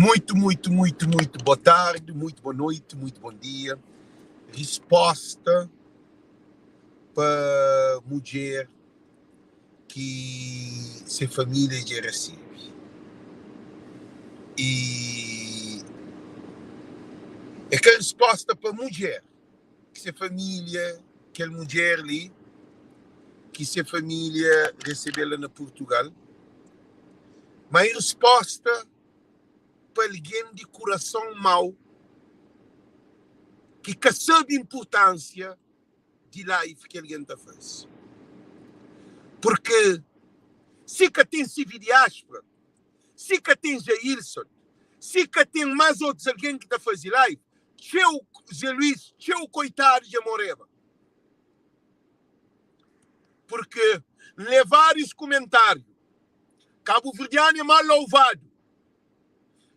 Muito, muito, muito, muito boa tarde, muito boa noite, muito bom dia. Resposta pa mudjer ki se família dja resebe. E é ka resposta pa mudjer ki se família, kel mudjer li ki se família resebe la na Purtugal, ma é resposta pa algen di kurason mau ki ka sabe inpurtánsia di live ki algen ta faze. Purke si ka ten CV Diáspora, si ka ten Jailson, si ka ten más otus algen ki ta faze live, txeu Zé Luís, txeu koitadu dja moreba. Purke N lê várius kumentáriu. Kabuverdianu é mal louvadu.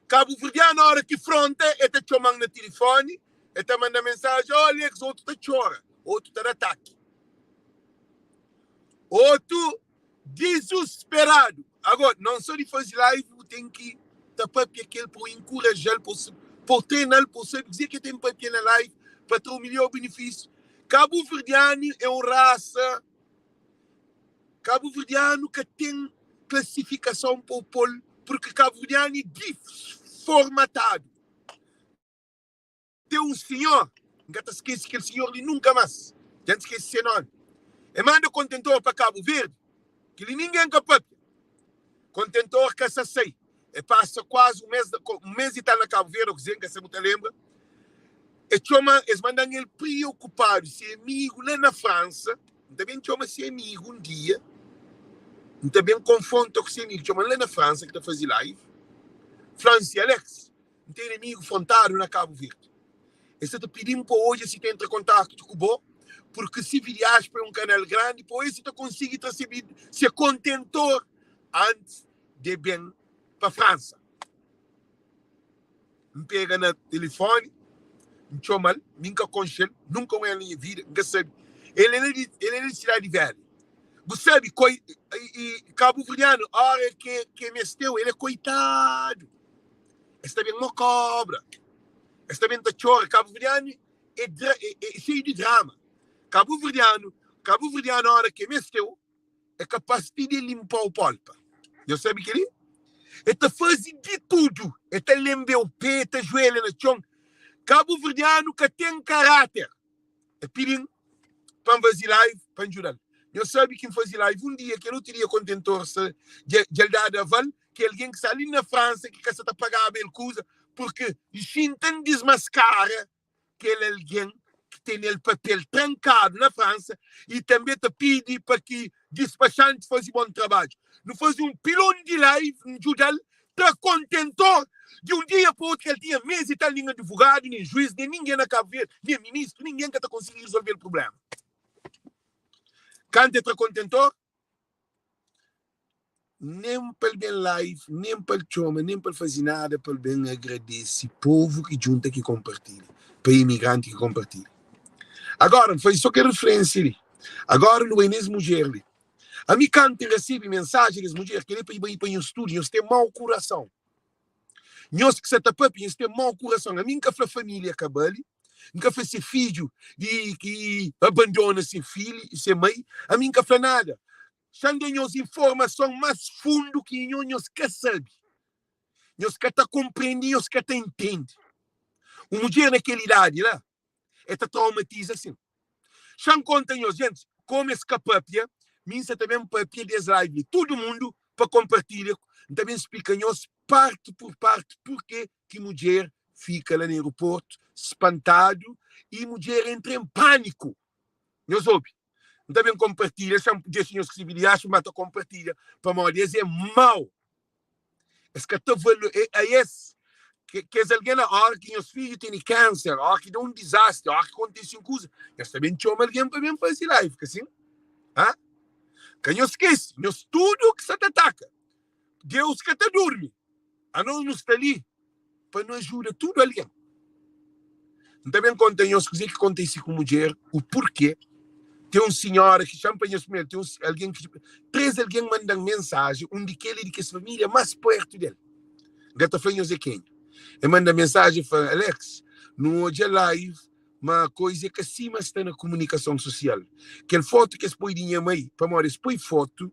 Kabuverdianu ora ki fronta e ta txoman na tilifoni, e ta manda mensaji, oh Alex, otu ta txora, otu ta da ataki, otu dizusperadu. Ago, non so di fazi live, bu ten ki ta papia kel pa bu inkurajal, pa bu trenal, pa bu sabi kuze ki e ten papia na live pa tra u milhor benefisiu. Kabuverdianu é un rasa. Kabuverdianu ka ten klasifikason pa u po-l purki kabuverdianu é disformatadu. Ten un sinhor, N ka ta skese kel sinhor li nunka mas, dja N skese se nomi, e manda kontentor pa Kabu Verdi, kel li ningen ka papia, kontentor ka sa sai, e pasa kuazi un mes, un mes i tal na Kabu Verdi, o kuze, N ka sa bu ta lenbra, e txoma, es manda-m el priokupadu, se amigu la na Fransa, N ta ben txoma se amigu un dia, N ta ben konfronta ku se amigu. Txoma-l la na Fransa ki ta faze live. Fla-m si, Alex, N tene amigu frontadu na Kabu Verdi. El sta ta pidi-m pa odja si ta entra kontaktu ku bo, purki si Vidiaspa é un kanal grandi, pa odja si ta konsigi tra se se kontentor antis de ben pa Fransa. N pega na telefoni, N txoma-l, mi N ka konxe-l, nunka N oja-l na nha vida, N ka sabe. El é la di, el é la di Sidadi Velha. Bu sabe, koi, i, kabuverdianu, óra ke, ke meste-u, el é koitadu. Es ta ben mo kobra, es ta ben ta txora. Kabuverdianu é, dra, é, é xeiu di drama. Kabuverdianu, kabuverdianu, óra ke meste-u, é kapaz ti di linpa-u pólpa. Nhos sabe kel-li? E ta faze di tudu. E ta lenbe-u pé, e ta juelha na txon. Kabuverdianu ka ten karáter. E pidi-m pa N faze live pa N djuda-l. Nhos sabe ki N faze live un dia, kel otu dia kontentor sa dja el dadu aval, ki algen ki sta li na Fransa ki ka sa ta pagaba el kuza, purki N xinta N dismaskara kel algen ki tene el papel trankadu na Fransa i tanbe ta pidi pa ki dispaxanti faze bon trabadju. Nu faze un pilon di live, N djuda-l tra kontentor di un dia pa otu ki el tinha mes i tal, nin advogadu, nin juiz, nen ningen na Kabu Verdi, nen ministru, ningen ka ta konsigi rizolve-l prublema. Kantu el tra kontentor, Nen pa el ben live, nen pa el txoma, nen pa el faze nada pa el ben agradese povu ki djunta ki konpartilha, pa imigranti ki konpartilha. Agora, N faze so kel referensia li. Agora nu bai nes mudjer li. Ami kantu N resebe mensajen des mudjer, kel-li é pa bai pa nhos tudu, nhos ten mau kurason. Nhos ki sa ta papia, nhos ten mau kurason. Ami N ka fla família ka bali, N ka fla se fidju di ki abandona se fili, se mai, ami N ka fla nada. Xa-m da nhos informason más fundu ki nho nhos ka sabe. Nhos ka ta konprende, nhos ka ta intende. Un mudjer na kel idadi la, el ta traumatiza sin. Xa-m konta nhos, gentis, komu es ka papia, mi N sa ta ben papia di es live li. Tudu mundu pa konpartilha, N ta ben splika nhos parti pur parti purke ki mudjer fika la na aeroportu spantadu i mudjer entra en pâniku. Nhos obi, N ta ben konpartilha, xa N dexa nhos skrebe di axu, ma ta konpartilha, pamodi es é mau. Es ka ta valo, e, a es, ke, kes algen la, ora ki nhos fidju tene kanser, ora ki da un dizastri, ora ki kontise un kuza, nhos ta ben txoma algen pa ben faze live, ka sin? Ha? Ka nhos skese, nhos tudu ki sa ta ataka, Deus ka ta durmi. Anos nu sta li pa nu ajuda tudu algen. N ta ben konta nhos kuzê ki kontise ku mudjer, u purkê. Ten un sinhora ki txan pa nhos primeru, ten un algen ki, três algen manda-m mensaji, un di kel é di kes família más pertu del. N ka ta fla nhos é kenha. El manda mensajen, el fla, Alex, nu odja live, ma koiza é ka sima sta na kumunikason susial. Kel fotu ki es poi di nha mai, pamodi es poi fotu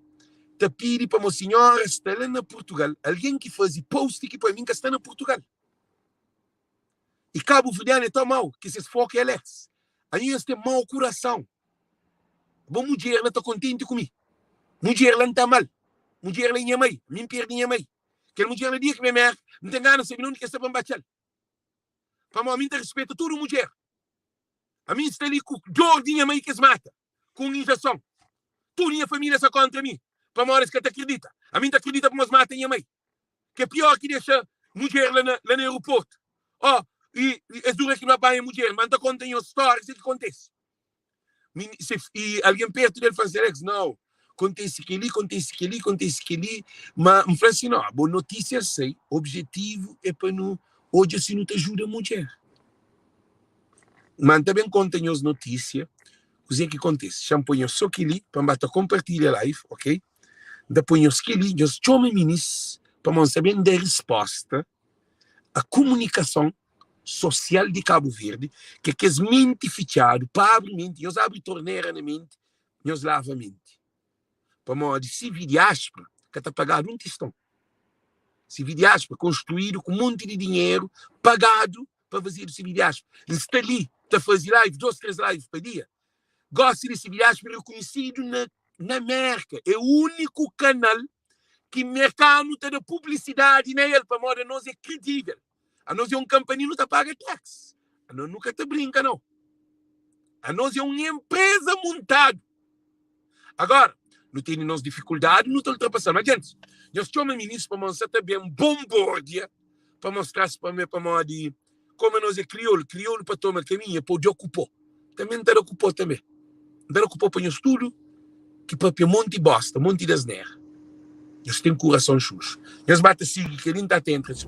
ta pidi pamo sinhora sta la na Purtugal, algen ki faze post ki poi, mi N ka sta na Purtugal. I kabuverdianu é tãu mau ki ses foku é Alex. Anho es ten mau kurasãu. Bo mudjer la ta kontenti ku mi. Mudjer la N ta ama-l. Mudjer la é nha mai. Mi N perde nha mai. Kel mudjer la dia ki ben Merka, N ten gana sabe na undi ki el sta pa N batxa-l. Pamodi mi N ta rispeta tudu mudjer. Ami N sta li ku dor di nha mai ki es mata ku un injeson. Tudu nha família sta kóntra mi pamodi es ka ta kridita. Ami N ta kridita pamodi es mata nha mai. Ki é pior ki dexa mudjer la na la na aeroportu. Ó, i es dura ki no panha mudjer, ma N ta konta nhos stória kuzê ki kontese. Mi, se, i algen pertu del fla-m, Alex, nau, kontese kel-li, kontese kel-li, kontese kel-li, ma N fla si, no, bo notísia sai, objetivu é pa nu odja si nu ta ajuda mudjer. Ma N ta ben konta nhos notísia kuzê ki kontese. Xa-m poi nhos so kel-li pa N ba ta konpartilha live, ok? N ta poi nhos kel-li, nhos txoma minis pamodi N sta ben da risposta a kumunikason sosial di Kabu Verdi, ki é kes menti fitxadu, pa abri menti, nhos abri tornera na menti, nhos lava menti. Pamodi si vi diáspora ka ta pagadu un tiston. Si vi diáspora konstruídu ku monti di dinheru pagadu pa fazedu si vi diáspora. N sta li ta faze live, 2, 3 live pa dia. Gosi di si vi diáspora rekonhesidu na na Merka. É úniku kanal ki merkanu ta da publisidadi na el pamodi anos é kredível. Anos é un kanpania nu ta paga tax. Anos nu ka ta brinka nau. Anos é un enpreza muntadu. Agora, nu tene nos difikuldadi, nu ta ultrapasa. Ma gentis, nhos txoma minis pamodi N sa ta ben bonbordia pa mostra-s pa mi pamodi komu anos é kriolu, kriolu pa toma kaminhu é pa odja ku po. Tanbe N ta da ku po tanbe. N ta da ku po pa nhos tudu ki papia monti bosta, monti di asnera. Nhos ten kurason xuxu. Nhos ba ta sigi kel-li, N ta ta entra.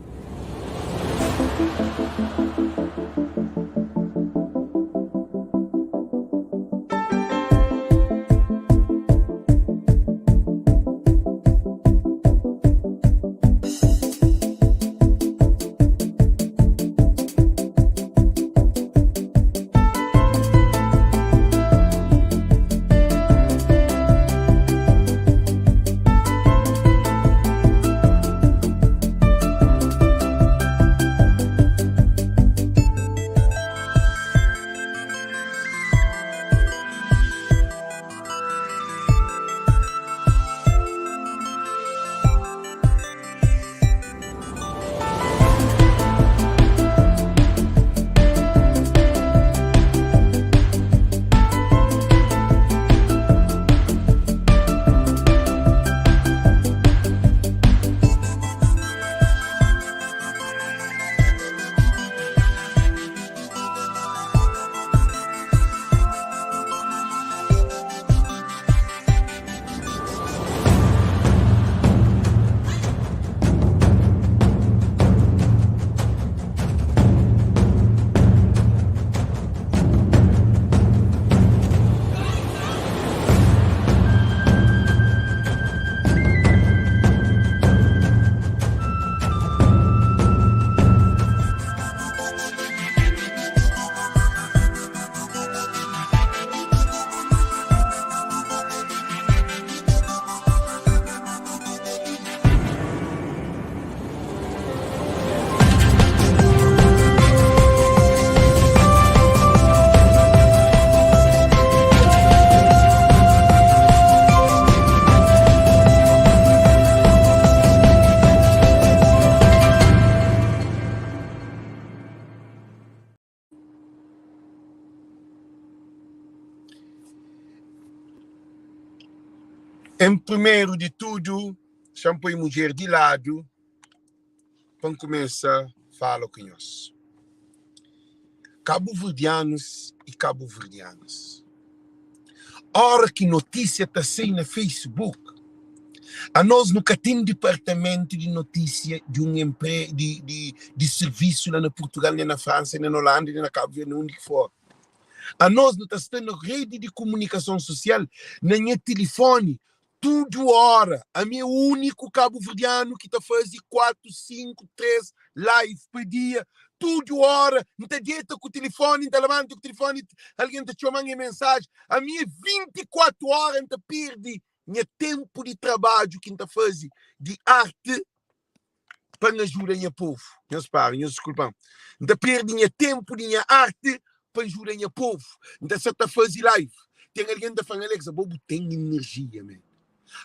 En primeru di tudu, xa-m poi mudjer di ladu pa N kumesa fala ku nhos. Kabuverdianus i kabuverdianas, óra ki notísia ta sai na Facebook, anos nu ka ten dipartamentu di notísia di un enpre di di di sirvisu la na Purtugal, nen na Fransa, nen na Olanda, nen na Kabu Verdi, nen undi ki for. Anos nu ta sta na redi di kumunikason susial, na nha tilifoni. Tudu óra, ami é úniku kabuverdianu ki ta faze 4, 5, 3 live pa dia. Tudu óra, N ta deta ku tilifóni, N ta labanta ku tilifóni, algen ta txoma-m e mensaji. Ami é 24 óra N ta perde nha ténpu di trabadju ki N ta faze di arti pa N ajuda nha povu. Nhos para, nhos diskulpa-m. N ta perde nha ténpu di nha arti pa N juda nha povu. N ta sa ta faze live. Ten algen ta fla-m, Alex, abo bu ten inerjia man.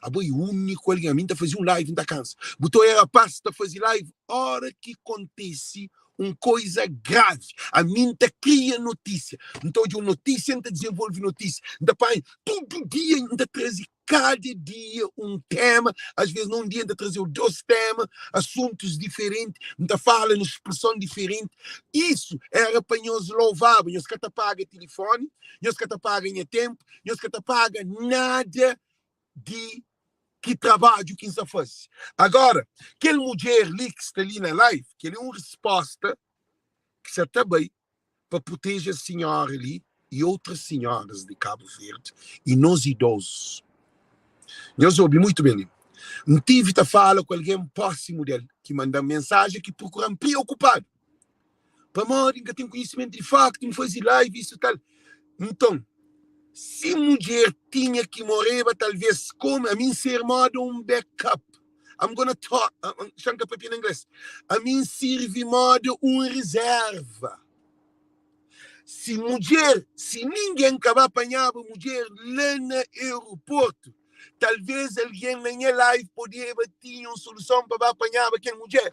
Abo é úniku algen. Ami N ta faze un live N ta kansa. Bu ta oia rapás ta faze live óra ki kontise un koiza gravi. Ami N ta kria notísia. N ta odja un notísia, N ta dizenvolve notísia. N ta panha tudu dia N ta traze kada dia un tema, às vezes num dia N ta traze-u dos tema, asuntus diferenti, N ta fala na spreson diferenti. Isu era pa nhos louvaba. Nhos ka ta paga tilifoni, nhos ka ta paga nha tenpu, nhos ka ta paga nada di ki trabadju ki N sta faze. Agora, kel mudjer li ki sta li na live, kel é un resposta ki sa ta bai pa proteje es sinhora li i outras sinhoras di Cabo Verde i nos idosos. Nhos obi muito bem li. N tive ta fala ku algen prósimu del ki manda-m mensajen ki prokura-m preokupadu. Pamodi N ka ten konhisimentu di faktu, N faze live isu tal. Nton, si mudjer tinha ki moreba talvês komu ami N ser moda un backup. I'm gonna talk, xa N ka papia na inglês. Ami N sirvi moda un reserva. Si mudjer, si ningen ka ba panhaba mudjer la na aeroportu, talvês algen na nha live podeba tinha un soluson pa ba panhaba kel mudjer.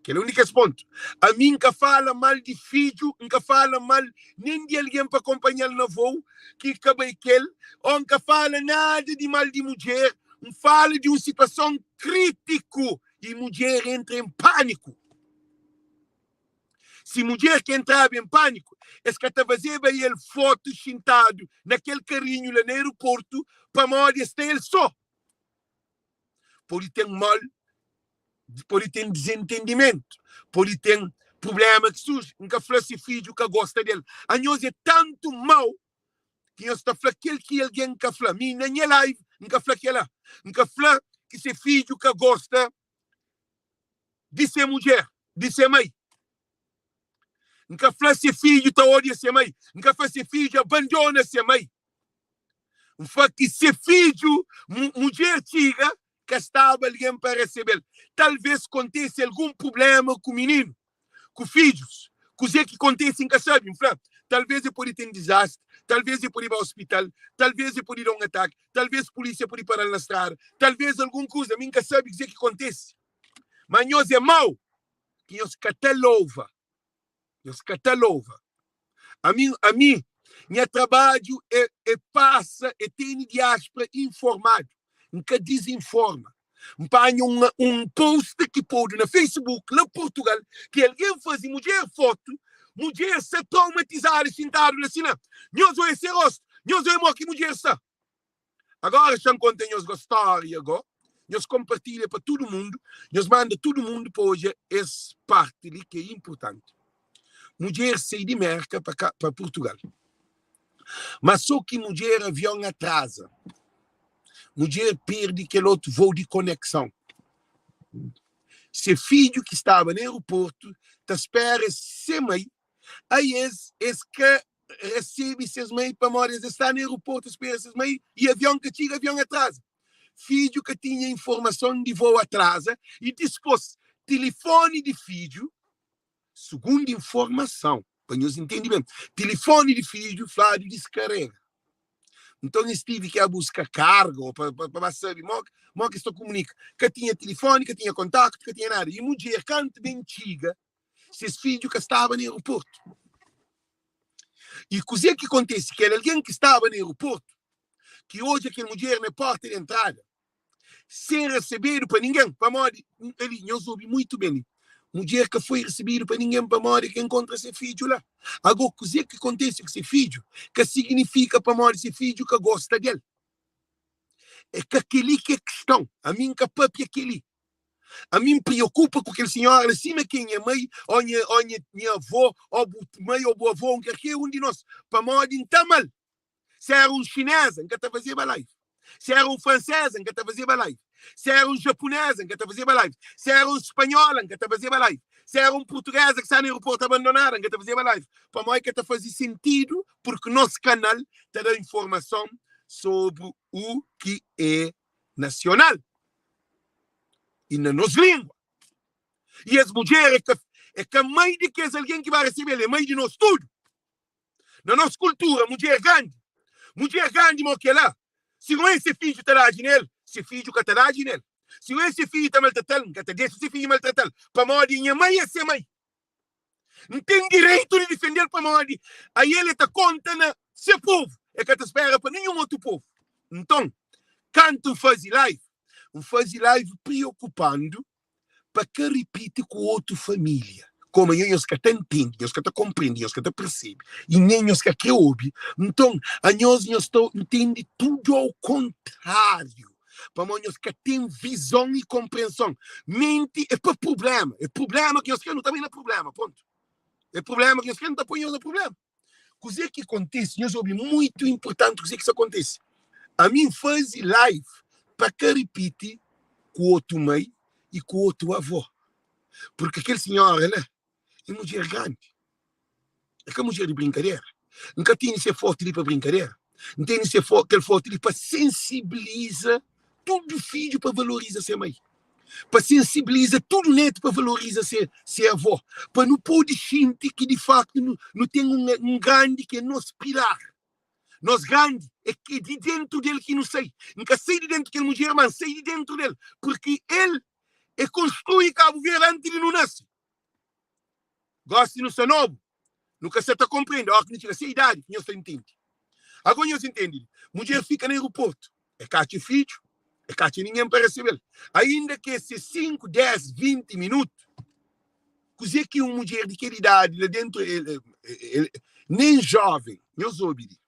Kel é un di kes pontu. Ami N ka fala mal di fidju, N ka fala mal nen di algen pa konpanha-l na vou ki ka bai kel, ô N ka fala nada di mal di mudjer. N fala di un situason krítiku i mudjer entra en pániku. Si mudjer ka entraba en pániku, es ka ta fazeba el fotu xintadu na kel karinhu la na aeroportu pamodi es sta el sô. Pode ten mal pode ten desentendimentu, pode ten prubléma ki surji. N ka fla si fidju ka gosta del. Anhos é tantu mau ki nhos ta fla kel ki algen ka fla. Mi na nha live N ka fla kela. N ka fla ki se fidju ka gosta di se mudjer, di se mai. N ka fla se fidju ta odia se mai. N ka fla se fidju abandona se mai. N fla ki se fidju mudjer txiga, ka staba algen pa resebe-l. Talvês kontise algun prubléma ku mininu, ku fidjus. Kuzê ki kontise N ka sabe. N fla, talvês el pode ten dizastri, talvês el pode ba ospital, talvês el pode da un ataki, talvês pulísia pode para-l na strada, talvês algun kuza. Mi N ka sabe kuzê ki kontise. Má nhos é mau ki nhos ka ta louva. Nhos ka ta louva. Ami, ami, nha trabadju é, é pasa, é tene diáspora informadu. N ka dizinforma. N panha un, un post ki podu na Facebook la Portugal, ki algen faze mudjer fotu, mudjer sta traumatizadu xintadu la sina. Nhos oia se rostu, nhos oia mo ki mudjer sta. Agora xa-m konta nhos go stória go, nhos konpartilha pa tudu mundu, nhos manda tudu mundu pa odja es parti li ki é inpurtanti. Mudjer sai di Merka pa ka pa Purtugal. Ma so ki mudjer avion atraza. Mudjer perde kel otu vou di konekson. Se fidju ki staba na aeroportu ta spera se mai Ai es, es ka resebe ses mai pamodi es sta na aeroportu spera ses mai i avion ka txiga, avion atraza. Fidju ka tinha informason di voo atraza i dispos tilifoni di fidju, sugundu informason, pa nhos intende ben, tilifoni di fidju fladu diskarega. Nton es tive ki a buska karga ô pa pa ba sabe mo mo ki es ta kumunika. Ka tinha tilifoni, ka tinha kontaktu, ka tinha nada. I mudjer kantu ben txiga Ses fidju ka staba na aeroportu. I kuzê ki kontise? Kel algen ki staba na aeroportu, ki odja kel mudjer na pórta di entrada, sen resebedu pa ningen, pamodi, ali, nhos obi mutu ben li, mudjer ka foi resebedu pa ningen pamodi ka enkontra se fidju la. Agó, kuzê ki kontise ku se fidju ka siginifika pamodi se fidju ka gosta del. É ka kel-li ki é kiston. Ami N ka pâpia kel-li. Ami N priokupa ku kel sinhora la sima ki é nha mai ô nha ô nha nha avó ô bu mai ô bu avó un kalker un di nos pamodi N ta ama-l. Si éra un xineza N ka ta fazeba live. Si éra un franseza, N ka ta fazeba live. Si éra un japuneza, N ka ta fazeba live. Si éra un spanhola, N ka ta fazeba live. Si éra un purtugeza ki sta na aeroportu abandonada, N ka ta fazeba live. Pamodi ka ta faze sentidu, purki nos kanal ta da informason sobri u ki é nasional i na nos lingua. I es mudjer é ka, é ka mai di kes algen ki ba resebe-l, é mai di nos tudu. Na nos kultura, mudjer grandi, mudjer grandi mo kela, si no é se fidju ta dadji nel, se fidju ka ta dadji nel. Si no é se fidju ta maltratal, N ka ta dexa se fidju maltratal, pamodi nha mai é se mai. N ten direitu di difende-l pamodi ael e ta konta na se povu, e ka ta spera pa ninhun otu povu. Nton, kantu N faze live, N faze live priokupandu pa ka ripiti ku otu família. Koma nho nhos ka ta ntende, nhos ka ta konprende, nhos ka ta persebe i nen nhos ka kre obi, nton anhos nhos ta ntende tudu au kontráriu, pamodi nhos ka ten vizon i konprenson. Menti é pa prubléma, é prubléma ki nhos kre, nu ta bai na prubléma, pontu. É prubléma ki nhos kre, nu ta poi nhos na prubléma. Kuzê ki kontise? Nhos obi, muitu inportanti kuzê ki sta kontise. Ami N faze live pa ka ripiti ku otu mai i ku otu avó. Purki kel sinhora la é mudjer grandi, é ka mudjer di brinkadera. N ka tene se fotu li pa brinkadera, N tene se kel fotu li pa sensibiliza tudu fidju pa valoriza se mai, pa sensibiliza tudu netu pa valoriza se, se avó, pa nu pode xinti ki di faktu nu, nu ten un, un grandi ki é nos pilar. Nos grandi é ki di dentu del ki nu sai. N ka sai di dentu kel mudjer, ma N sai di dentu del, purki el e konstrui Kabu Verdi anti di nu nase. Gosi nu sta nobu, nu ka sta ta konprende. Óki nu txiga se idadi ki nhos ta intende. Ago nhos intende li. Mudjer fika na aeroportu, e ka atxa fidju, e ka atxa ningen pa resebe-l. Ainda ki é se 5, 10, 20 minutu, kuzê ki un mudjer di kel idadi la dentu, el, el, nen jóven, nhos obi li,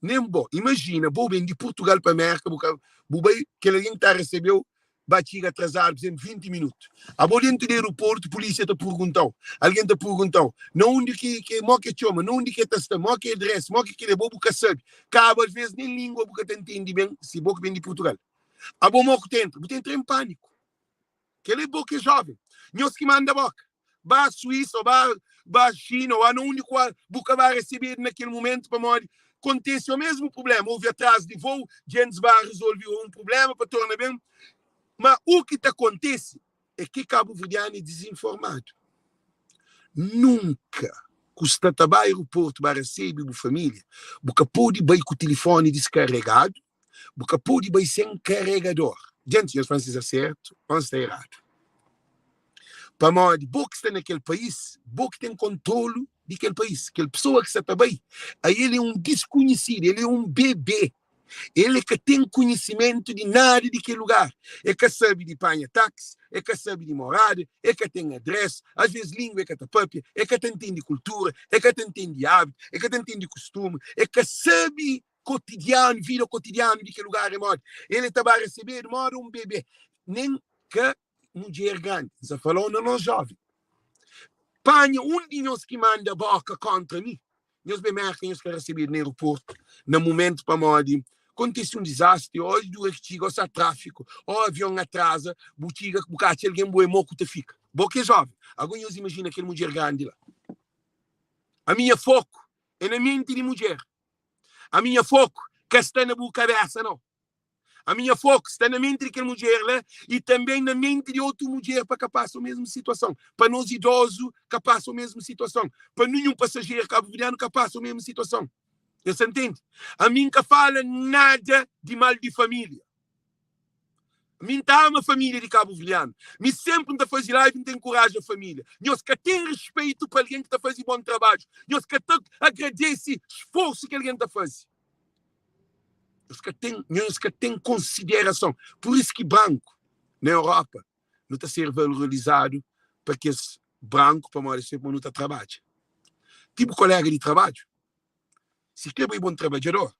nen bo. Imajina, bo ben di Purtugal pa Mérka, bu ka, bu bai, kel algen ki ta resebe-u ba txiga atrazadu, pur izénplu, 20 minutu. Abo dentu di aeroportu, pulísia ta purgunta-u, algen ta purgunta-u, na undi ki, ki, mo ki txoma, na undi ki el ta sta, mo ki adresa, mo ki kel-li, abo bu ka sabe. Kaba, alvês, nen língua bu ka ta ntende ben, si bo ki ben di Purtugal. Abo mo ku ta entra? Bu ta entra en pániku. Kel-li é bo ki é jóven. Nhos ki manda bóka. Ba Suísa ô ba, ba Xina ô ba na undi ku bu ka ba resebedu na kel mumentu pamodi kontese o mesmu prubléma. Houve atrazu di vôu, djentis ba rezolve un prubléma pa torna ben. Ma u ki ta kontese é ki kabuverdianu é dizinformadu. Nunka ku sta ta ba aeroportu ba resebe bu família, bu ka pode bai ku tilifoni diskaregadu, Bu ka pode bai sen karegador. Djenti, nhos fla-m si sta sertu ô N sta eradu. Pamodi bo ki sta na kel país, bo ki ten kontrolu di kel país. Kel pesoa ki sta ta bai, ael é un diskunhisidu, el é un bebê. El é ka ten kunhisimentu di nada di kel lugar. El ka sabe di panha taksi, el ka sabe di morada, el ka ten adresa, asvês língua el ka ta pâpia, el ka ta ntende kultura, el ka ta ntende ábitu, el ka ta ntende kustumu, el ka sabe kotidianu, vida kotidianu di kel lugar é modi. El ta ba resebedu moda un bebê, nen ka mudjer grandi. N sa fala-u na nos joven. Panha un di nhos ki manda boka kontra mi, nhos ben Merka, nhos ka resebedu na aeroportu na mumentu pamodi kontise un dizastri, ô dura ki txiga, ô sa trafiku, ô avion atraza, bu txiga, bu ka atxa algen, bu é mo ku ta fika. Bo ki é joven. Ago nhos imajina kel mudjer grandi la. A minha foku é na menti di mudjer. A minha foku ka sta na bu kabesa nau. A minha foku sta na menti di kel mudjer la i tanbe na menti di otu mudjer pa ka pasa o mesmu situason, pa nos idozu ka pasa o mesmu situason, pa ninhun pasajeru kabuverdianu ka pasa o mesmu situason. Nhos ta ntende? Ami N ka fala nada di mal di familia. Mi N ta ama família di kabuverdianu. Mi sénpri N ta faze live N ta enkoraja família. Nhos ka ten respeitu pa algen ki ta faze bon trabadju. Nhos ka ta agradese sforsu ki algen ta faze. Nhos ka ten, nhos ka ten konsiderason. Pur isu ki branku na Europa nu ta ser valorizadu pa kes branku pamodi es sabe ma nu ta trabadja. Ti bu kolega di trabadju Si kre bo é bon trabadjador,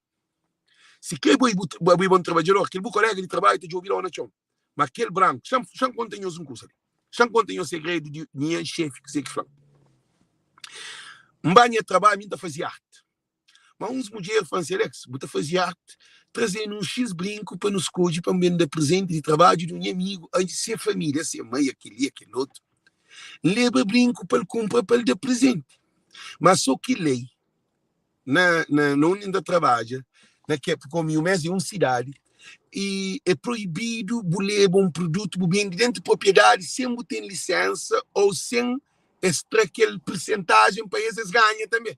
si kre bo é bon trabadjador, kel bu kolega di trabadju ta djobe la na txon. Ma kel branku, xa-m konta nhos un kusa li, xa-m konta nhos segredu di nha xefi, kuzê ki fla-m. N ba nha trabadju, mi N ta faze arti. Ma uns mudjer fla-m si, Alex, bu ta faze arte, traze-nu un xis brinku pa nu skodje pa N ben da prezenti di trabadju di un nha amigu a se família, se mai, a kel-li, a kel otu. N leba brinku pa el kunpra pa el da prezenti. Má sô ki lei na na na undi N ta trabadja, na ke, komu Iu-Mes é un sidadi, i é proibidu bu leba un produtu bu bende dentu propriedadi sen bu ten lisensa ô sen es tra kel persentajen pa es, es ganha tanbe.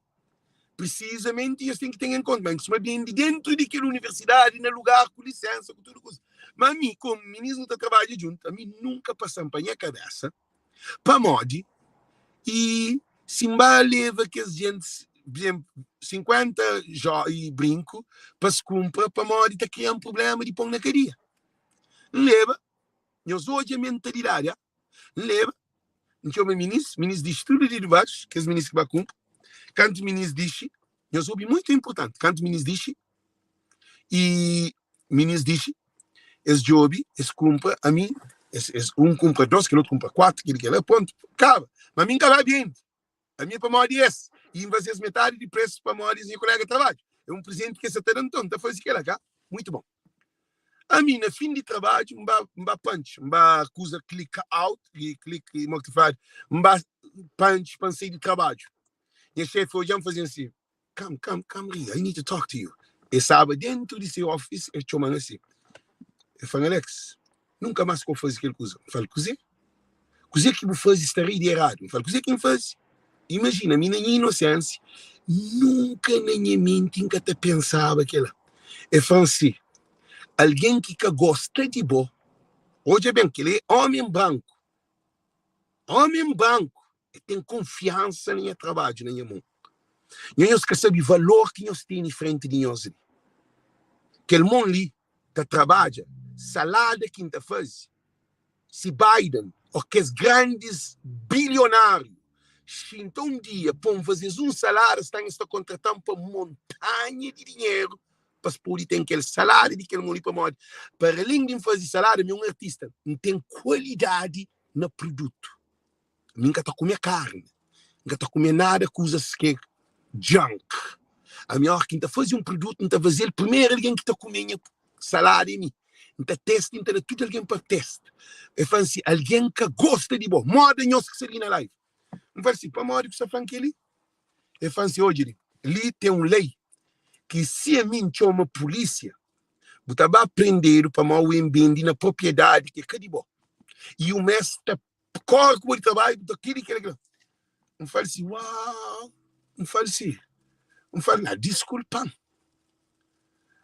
Prisizamenti es ten ki ten en konta ma N kustuma bende dentu di kel universidadi na lugar ku lisensa ku tudu kuza. Ma ami komu minis nu ta trabadja djuntu, ami nunka pasa-m pa nha kabesa Pamodi? I si N ba leba kes gentis, 50 jo i brinku pa es kunpra, pamodi ta kria-m prubléma di pô-m na kadia. N leba, nhos odja mentalidadi, a? N leba, N txoma minis, minis dixi tudu di dibaxu, kes minis ki ba kunpra. Kantu minis dixi, nhos obi muitu inpurtanti, kantu minis dixi, i minis dixi, es djobe, es kunpra, ami, es, es, un kunpra dos, kel otu kunpra kuatu, kel kel la, pontu, kaba. Ma ami N ka ba bende. Ami é pamodi es. I N faze-s metadi di presu pamodi es nha kolega di trabadju. É un prezenti ki es sa ta da, nton N ta faze kel la, ka? Muitu bon. Ami, na fin di trabadju, N ba, N ba punch, N ba kuza click out, i click, mo ki ta fladu, N ba punch pa N sai di trabadju. Nha xefi odja-m, faze-m si, Come, come, come here, I need to talk to you. E staba dentu di se office, el txoma-m asi. El fla-m, Alex, nunka más ka bu faze kel kuza. N fla-l, Kuzê? Kuzê ki bu faze sta rei di eradu. N fla-l, Kuzê ki N faze? Imajina, mi na nha inosensia, nunka na nha menti N ka ta pensaba kel-la. El fla-m si, Algen ki ka gosta di bo, odja ben, kel-li é ómi branku, ómi branku, El ten konfiansa na nha trabadju, na nha mon. Nho nhos ka sabe valor ki nhos tene frenti di nhos li. Kel mon li ta trabadja, salada ki N ta faze, si Biden ô kes grandis bilionáriu xinta un dia pa-m faze-s un salada, es ta es ta kontrata-m pa montanha di dinheru pa es pode ten kel salada di kel mon li pamodi para alén di N faze salada, mi é un artista, N ten kualidadi na produtu. Mi N ka ta kume karni, N ka ta kume nada kuzas ki é junk. Ami óras ki N ta faze un produtu, N ta faze-l primeru algen ki ta kume nha salada é mi. N ta testa i N ta da tudu algen pa testa. El fla-m si, algen ka gosta di bo, moda nhos ki sta li na live. N fla-l si, pamodi ku sta fla-m kel-li? El fla-m si, odja li, li ten un lei ki si ami N txoma pulísia, bu ta ba prendedu pamodi bu bende na propriedadi ki é ka di bo. I un mes ta Kóre ku bo di trabadju, bu ta kili kila kila. N fala si, uau! N fala si, N fala, na, diskulpa-m.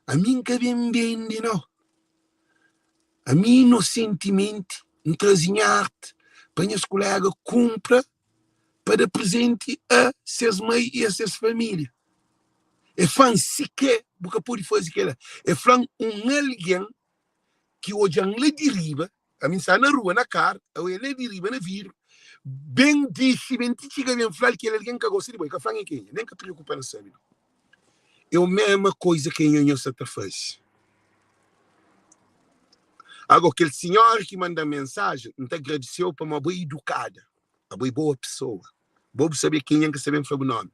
Ami N ka ben bende, nau. Ami inosentimenti N traze nha arti pa nhas koléga kunpra pa da prezenti a ses mai i a ses família. E fla-m, sikrê bu ka pode faze kila. E fla-m, un algen ki odja-m la di riba, Ami N sta na rua, na kar, awe el é di riba na vidru, ben dixi, ben ti txiga, ben fla-l kel algen ka gosta di bo, el ka fla-m é kenha, nen ka priokupa na sabe nau. É o mema koiza ke nho nho sa ta faze. Ago, kel sinhora ki manda-m mensajen, N ta agradise-u pamodi abo é idukada, abo é boa pesoa. Bo bu sabe kenha, N ka sabe, N fla bu nomi.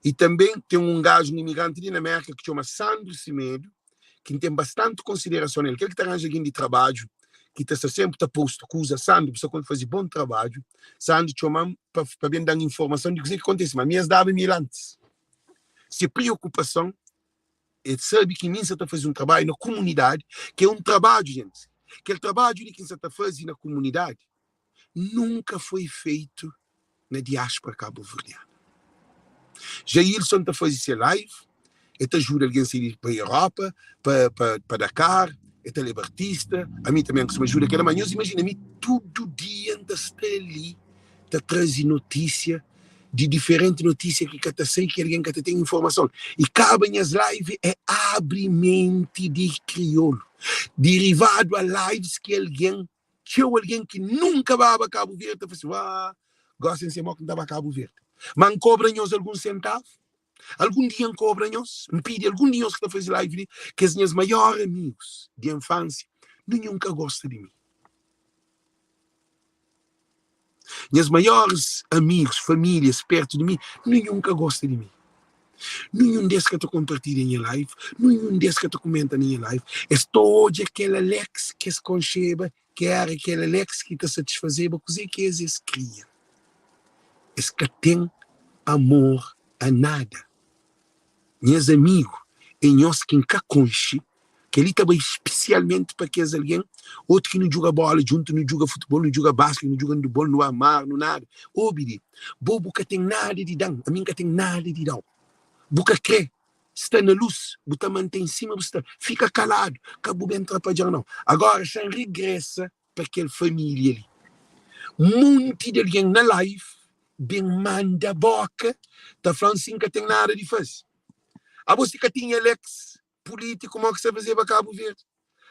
I tanbe ten un gaju, un imigranti li na Merka ki txoma Sandro Semedo, ki N ten bastanti konsiderason nel, kel ki ta ranja algen di trabadju, ki ta sta senpri ta posta kuza. Sandro, bu sta konta faze bon trabadju. Sandro txoma-m pa pa ben da-m informason di kuzê ki kontise, ma mi es daba mi el antis. Se priokupason é sabe ki mi N sa ta faze un trabadju na kumunidadi, ki é un trabadju, jentis, kel trabadju li ki N sa ta faze na kumunidadi, nunka foi feitu na diáspora kabuverdiana. Jailson ta faze se live, el ta ajuda algen sai di pa Europa, pa, pa, pa Dakar, el ta leba artista, ami tanbe N kustuma ajuda kela, ma nhos imajina mi tudu dia N ta sta li ta traze notísia di diferenti notísia ki ka ta sai, ki algen ka ta ten informason. I kaba nhas live é abri menti di kriolu, derivadu a lives ki algen Txeu algen ki nunka baba Kabu Verdi ta fla si, Uá, gósi N sai mó ki N ta ba Kabu Verdi. Má N kobra nhos algun sentavu? Algun dia N kobra nhos? N pidi algun di nhos ki ta faze live li, kes nhas maior amigus di infansia, ninhun ka gosta di mi. Nhas maioris amigus, famílias pertu di mi, ninhun ka gosta di mi. Ninhun des ka ta konpartilha nha live, ninhun des ka ta kumenta na nha live. Es ta odja kel Alex ki es konxeba, ki éra kel Alex ki ta satisfazeba kuzê ki es es kria. Es ka ten amor a nada. Nhas amigu é nhos ki N ka konxe. Kel-li ta bai spesialmenti pa kes algen otu ki nu djuga bóla djuntu, nu djuga futibol, nu djuga basketi, nu djuga andibol, nu ba mar, nu nada. Obi li, bo bu ka ten nada di da-m, ami N ka ten nada di da-u. Bu ka krê sta na lus, bu ta mante sima bu sta. Fika kaladu, ka bu ben trapadja-m nau. Agóra, xa N regresa pa kel família li. Monti di algen na live ben manda boka ta fla-m si N ka ten nada di faze. Abo si ka tinha Alex pulítiku mo ki sta fazeba Kabu Verdi?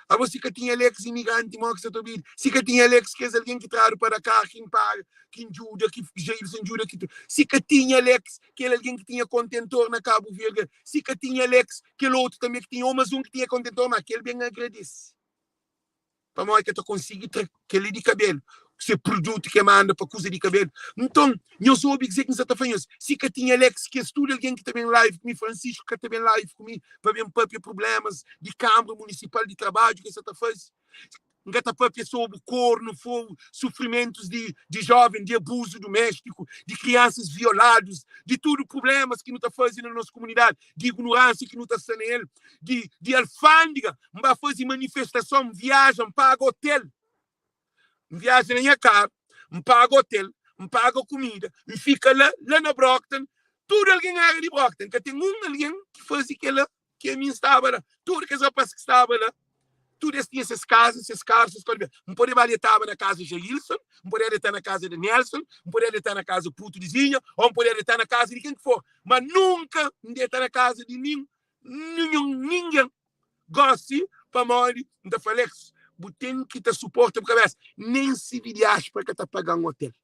Abo si ka tinha Alex imigranti mo ki sta ta obidi? Si ka tinha Alex kes algen ki tradu pa Dakar ki N paga, ki N djuda, ki Jailson djuda, ki si ka tinha Alex kel algen ki tinha kontentor na Kabu Verdi, si ka tinha Alex kel otu tanbe ki tinha, o mas un ki tinha kontentor, ma kel ben agradese. Pamodi ka ta konsigi tra kel-li di kabelu, se produtu ke manda pa kuza di kabelu. Nton, nhos obi kuzê ki N sa ta fla nhos, si ka tinha Alex, kes tudu algen ki ta ben live ku mi, Francisco ka ta ben live ku mi pa ben papia prublémas di Kanbra Munisipal di trabadju ki es sa ta faze. N ka ta papia sobri kornu, fogu, sufrimentus di di jóven, di abuzu duméstiku, di kriansas violadus, di tudu prublémas ki nu ta faze na nos komunidadi, di ignoránsia ki nu ta sta na el, di di alfândega. N ba faze manifestason, N viaja, N paga otel, N viaja na nha karu, N paga otel, N paga kumida, N fika la, la na Brockton, tudu algen éra di Brockton, ka ten un algen ki faze kel-la ki ami N staba la. Tudu kes rapás ki staba la, tudu es tinha ses kaza, ses karu, ses kódigu. N pode ba detaba na kaza Jailson, N pode detaba na kaza di Nelson, N pode detaba na kaza Putu di Zinha, ô N pode detaba na kaza di ken ki for, ma nunka N deta na kaza di nin, ninhun, ningen. Gósi, pamodi N ta fla Alex, bu ten ki ta suporta bu kabésa, nen si di diáspora ka ta paga-m otel.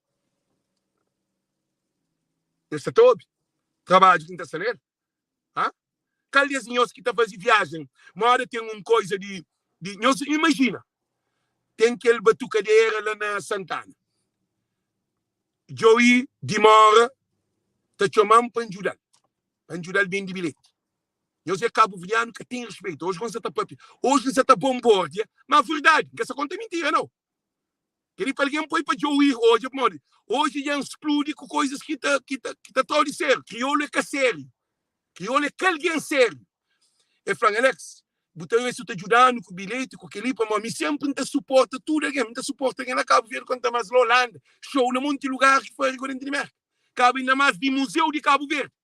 Nhos sta ta obi trabadju ki N ta sta na el? Ha? Kal des nhos ki ta faze viajen? Moda ten un koiza di, di nhos imajina, ten kel batukadera la na Santana. Joey dimora ta txoma-m pa N djuda-l, pa N djuda-l bende bilheti. Nhos é kabuverdianu ka ten respeito. Hoje n sa ta papia, hoje n sa ta bombordia, ma verdade, n ka sa konta mintira nau. Keli pa algen poi pa djoui odja pamodi hoje dja n spludi ku koisas ki ta ki ta ki ta trau di sériu. Kriolu é ka sériu. Kriolu é ka algen sériu. E flan, Alex, bu ta obi si bu ta djudanu ku bilheti ku keli pamodi mi senpri n ta suporta tudu algen, n ta suporta algen la Kabu Verdi konta mas la Holanda, show na monti lugar ki fari ku denti di Merka. Kabu inda mas di museu di Kabu Verdi.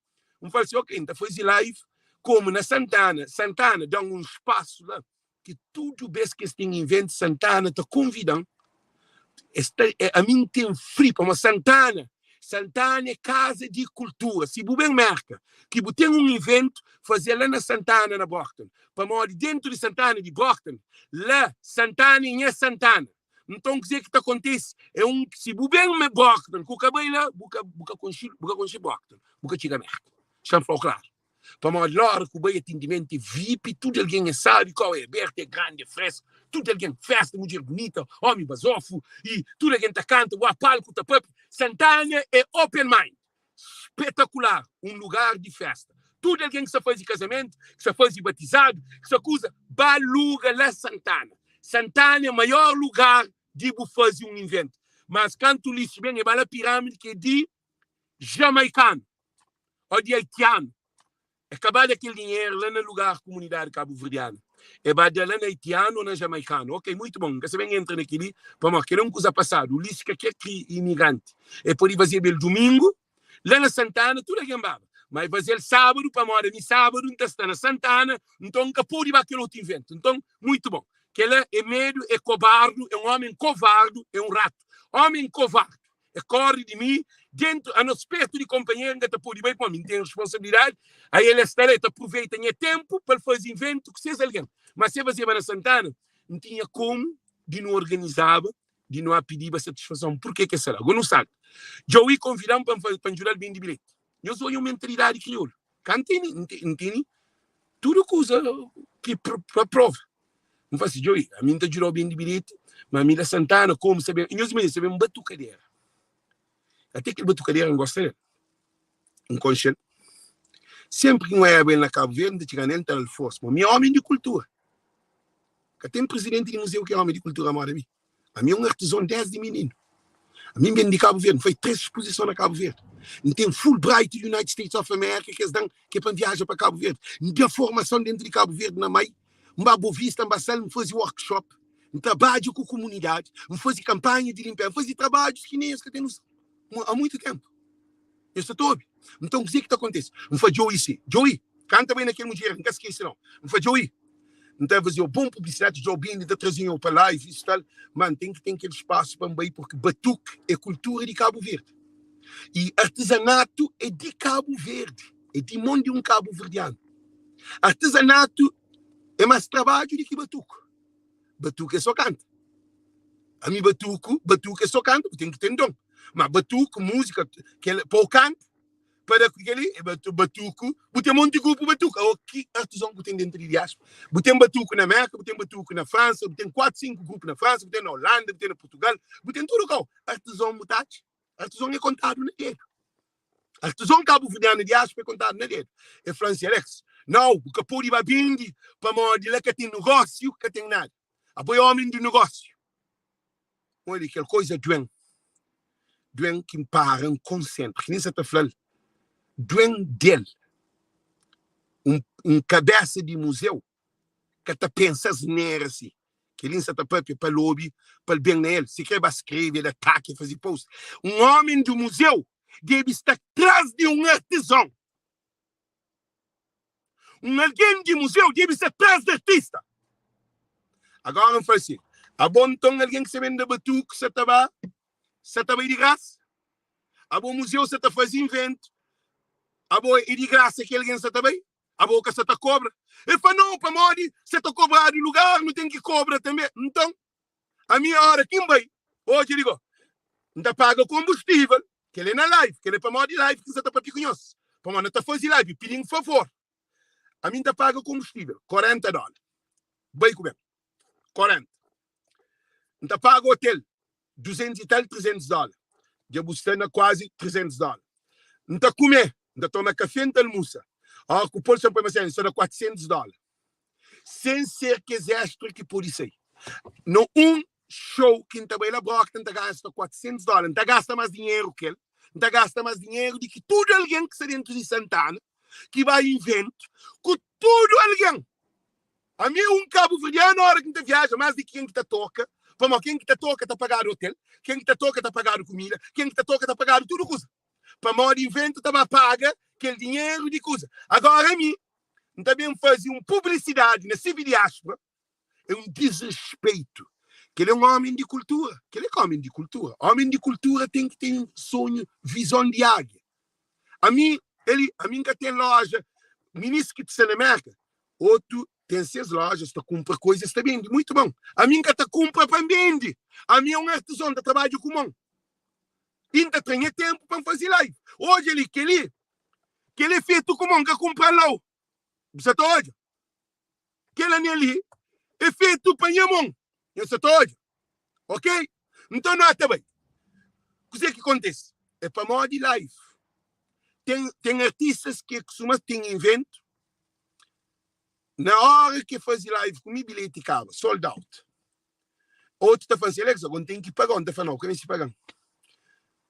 N fala si, ok, N ta faze live komu na Santana. Santana da-m un spasu la ki tudu bes ki es ten inventu, Santana ta konvida-m. Es ta, e, ami N ten fri pamodi Santana, Santana é kaza di kultura. Si bu ben Merka ki bu ten un inventu, faze-l la na Santana, na Brockton. Pamodi dentu di Santana di Brockton, la Santana é nha Santana. Nton kuzê ki ta kontise é un si bu ben me Brockton ku ka bai la, bu ka bu ka konxi bu ka konxi Brockton, bu ka txiga Merka. Xa-m fla-u klaru. Pamodi la óra ku bai atendimentu é vip, tudu algen é sabi, kau é abertu, é grandi, é fresku, tudu algen, festa, mudjer bunita, omi bazofu, i tudu algen ta kanta, ua palku ta papia. Santana é open mind. Spetakular, un lugar di festa. Tudu algen ki sta faze kazamentu, ki sta faze batizadu, ki sta kuza, ba luga la Santana. Santana é maior lugar di bu faze un inventu. Mas kantu Ulisses ben, e ba la Pirâmidi ki é di jamaikanu ô di haitianu. E ka ba da kel dinheru la na lugar kumunidadi kabuverdianu. E ba da la na haitianu ô na jamaikanu. Ok, muitu bon. N ka sa ben entra na kel-li, pamodi kel-li é un kuza pasadu. Ulisses ka kre kria imigranti. E pode fazeba el dumingu, la na Santana, tudu algen baba. Ma e faze-l sábadu, pamodi ami sábadu N ta sta na Santana, nton N ka pode ba kel otu inventu. Nton, muitu bon. Kel-la é medu, é kobardu, é un ómi kovardu, é un ratu. Ómi kovardu. E kóre di mi dentu, anos pertu di konpanheru, N ka ta pode bai pamodi mi N ten responsabilidadi. Aí el sta la, el ta apruveita nha ténpu pa el faze inventu ku ses algen. Má si el fazeba na Santana, N tinha komu di nu organizaba, di nu a pidiba satisfason purke ke sta la. Go nu salta. Joey konvida-m pa N pa N djuda-l bende bilheti. Nhos odja un mentalidadi kriolu. Ka N tene, N tene tudu kuza ki pa prova. N fla si, Djobe, ami N ta djuda-u bende bilheti, ma ami la Santana, komu sabe, nhos imajina, sabe un batukadera. Ate kel batukadera N gosta del, N konxe-l. Senpri ki N oiaba el na Kabu Verdi, N ta txiga na el, N ta da-l forsa. Ma mi é ómi di kultura. Ka ten prizidenti di muzeu ki é ómi di kultura móda mi. Ami é un artizon desdi mininu. Ami N ben di Kabu Verdi, N fai 3 spozison na Kabu Verdi. N ten Fulbright di United States of America ki es da-m ki é pa N viaja pa Kabu Verdi. N da formason dentu di Kabu Verdi na Mai, N ba Bovista, N ba Sal, N faze workshop, N trabadja ku kumunidadi, N faze kanpanha di linpeza, N faze trabadjus ki nen es ka ten noson a muitu tenpu. Nhos sta ta obi? Nton kuzê ki ta kontise? N fla Joey si, Joey, kanta bai na kel mudjer, N ka skese nau. N fla Joey, N ta faze-u bon publisidadi, dja-u bindi, N ta traze-u pa live, isu tal, ma N ten ki ten kel spasu pa N bai, purki batuki é kultura di Kabu Verdi i artizanatu é di Kabu Verdi, é di mon di un kabuverdianu. Artizanatu é más trabadju di ki batuku. Batuku é só kanta. Ami batuku, batuku é só kanta, bu ten ki ten don. Ma batuku, múzika, kel, pa u kanta, pa da ku keli, é batu, batuku, bu ten monti grupu batuku. Aô, ki artizon ku ten dentu di diáspora? Bu ten batuku na Merka, bu ten batuku na Fransa, bu ten 4, 5 grupu na Fransa, bu ten na Holanda, bu ten na Portugal, bu ten tudu kau. Artizon bu ta atxa? Artizon é kontadu na dedu. Artizon kabuverdianu di diáspora é kontadu na dedu. E fla-m si, Alex, nau, bu ka pode ba bende pamodi la ka ten nogósiu, ka ten nada. Abo é ómi di nogósiu. Olha, kel koza duen, duen ki N para, N konsentra. Ki nin sa ta fla-l, duen del. Un, un kabésa di muzeu ka ta pensa asnera si. Kel-li N sa ta pâpia pa el obi, pa el ben na el. Si krê ba skrebe, el ataka, el faze post. Un ómi di muzeu debe sta tras di un artizon. Un algen di muzeu debe sta tras di artista. Agora N fla si, abo nton algen ki sa ben da batuku sa ta ba, sa ta bai di grasa? Abo muzeu sa ta faze inventu, abo é di grasa ki algen sa ta bai? Abo ka sa ta kobra? El fla, Nau, pamodi sa ta kobradu lugar, nu ten ki kobra tanbe. Nton, ami ora ki N bai, odja li go, N ta paga konbustível, kel é na live, kel é pamodi live ki N sa ta papia ku nhos, pamodi N ta faze live, pidi-m favor, ami N ta paga konbustível, 40 dóla, bai ku ben, 40. N ta paga otel, 200 i tal, 300 dóla. Dja bu sta na kuazi 300 dóla. N ta kume, N ta toma kafé, N ta almusa. Óra ku pol, xanpoi, ma sta na 400 dóla. Sen ser kes extra ki pode sai. Na un show ki N ta bai la Brockton, N ta gasta 400 dóla. N ta gasta más dinheru ki el. N ta gasta más dinheru di ki tudu algen ki sta dentu di Santana, ki bai inventu, ku tudu algen. Ami é un kabuverdianu ora ki N ta viaja más di ki ken ki ta toka, pamodi ken ki ta toka ta pagadu otel, ken ki ta toka ta pagadu kumida, ken ki ta toka ta pagadu tudu kuza. Pamodi inventu ta ba paga kel dinheru di kuza. Agora ami N ta ben faze un publisidadi na CV Diáspora, é un disrespeitu. Kel é un omi di kultura, kel é ka omi di kultura. Omi di kultura ten ki ten sonhu, vizon di águia. Ami, eli, ami N ka ten loja, minis ki sta na Merka, Otu ten ses lojas ta kunpra koizas ta bende muitu bon. Ami N ka ta kunpra pa N bende. Ami é un artizon, N ta trabadja ku mon i N ta tra nha tenpu pa N faze live. Odja li, kel-li, kel-li é fetu ku mon, N ka kunpra-l nau. Bu sa ta odja? Kel anel li é fetu pa nha mon. Nha sa ta odja? Ok? Nton nota bai. Kuzê ki kontise? É pamodi live. Ten, ten artistas ki é kustuma ten inventu. Na hora ki faze live ku mi, bilheti kaba, sold out. Otu ta fla si, Alex, agora N ten ki paga-u. N ta fla, nau, bu ka meste paga-m.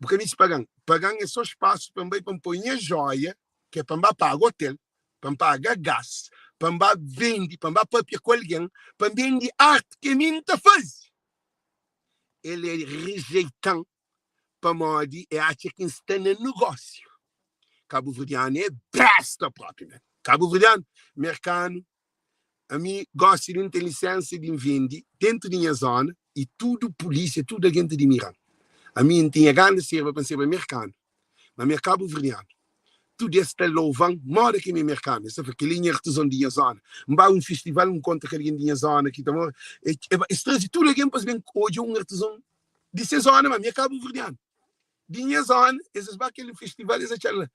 Bu ka meste paga-m. Paga-m é só spasu pa N bai pa N poi nha joia, ki é pa N ba paga otel, pa N paga gas, pa N ba vende, pa N ba papia ku algen, pa N bende arti ki ami N ta faze. El é rejeita-m pamodi e atxa ki N sta na negósiu. Kabuverdianu é besta propi men. Kabuverdianu, merkanu, ami gosi li N ten lisensa di N vende dentu di nha zona i tudu pulisia, tudu algen ta dimira-m. Ami N tinha gana serba pa N serba merkanu, ma mi é kabuverdianu. Tudu es ta louva-m moda ki mi é merkanu. Es ta fla, kel-li é nha artizon di nha zona. N ba un festival, N nkontra ku algen di nha zona ki ta mora, es traze tudu algen pa es ben odja un artizon di se zona, ma mi é kabuverdianu. Di nha zona, es es ba kel festival, es atxa la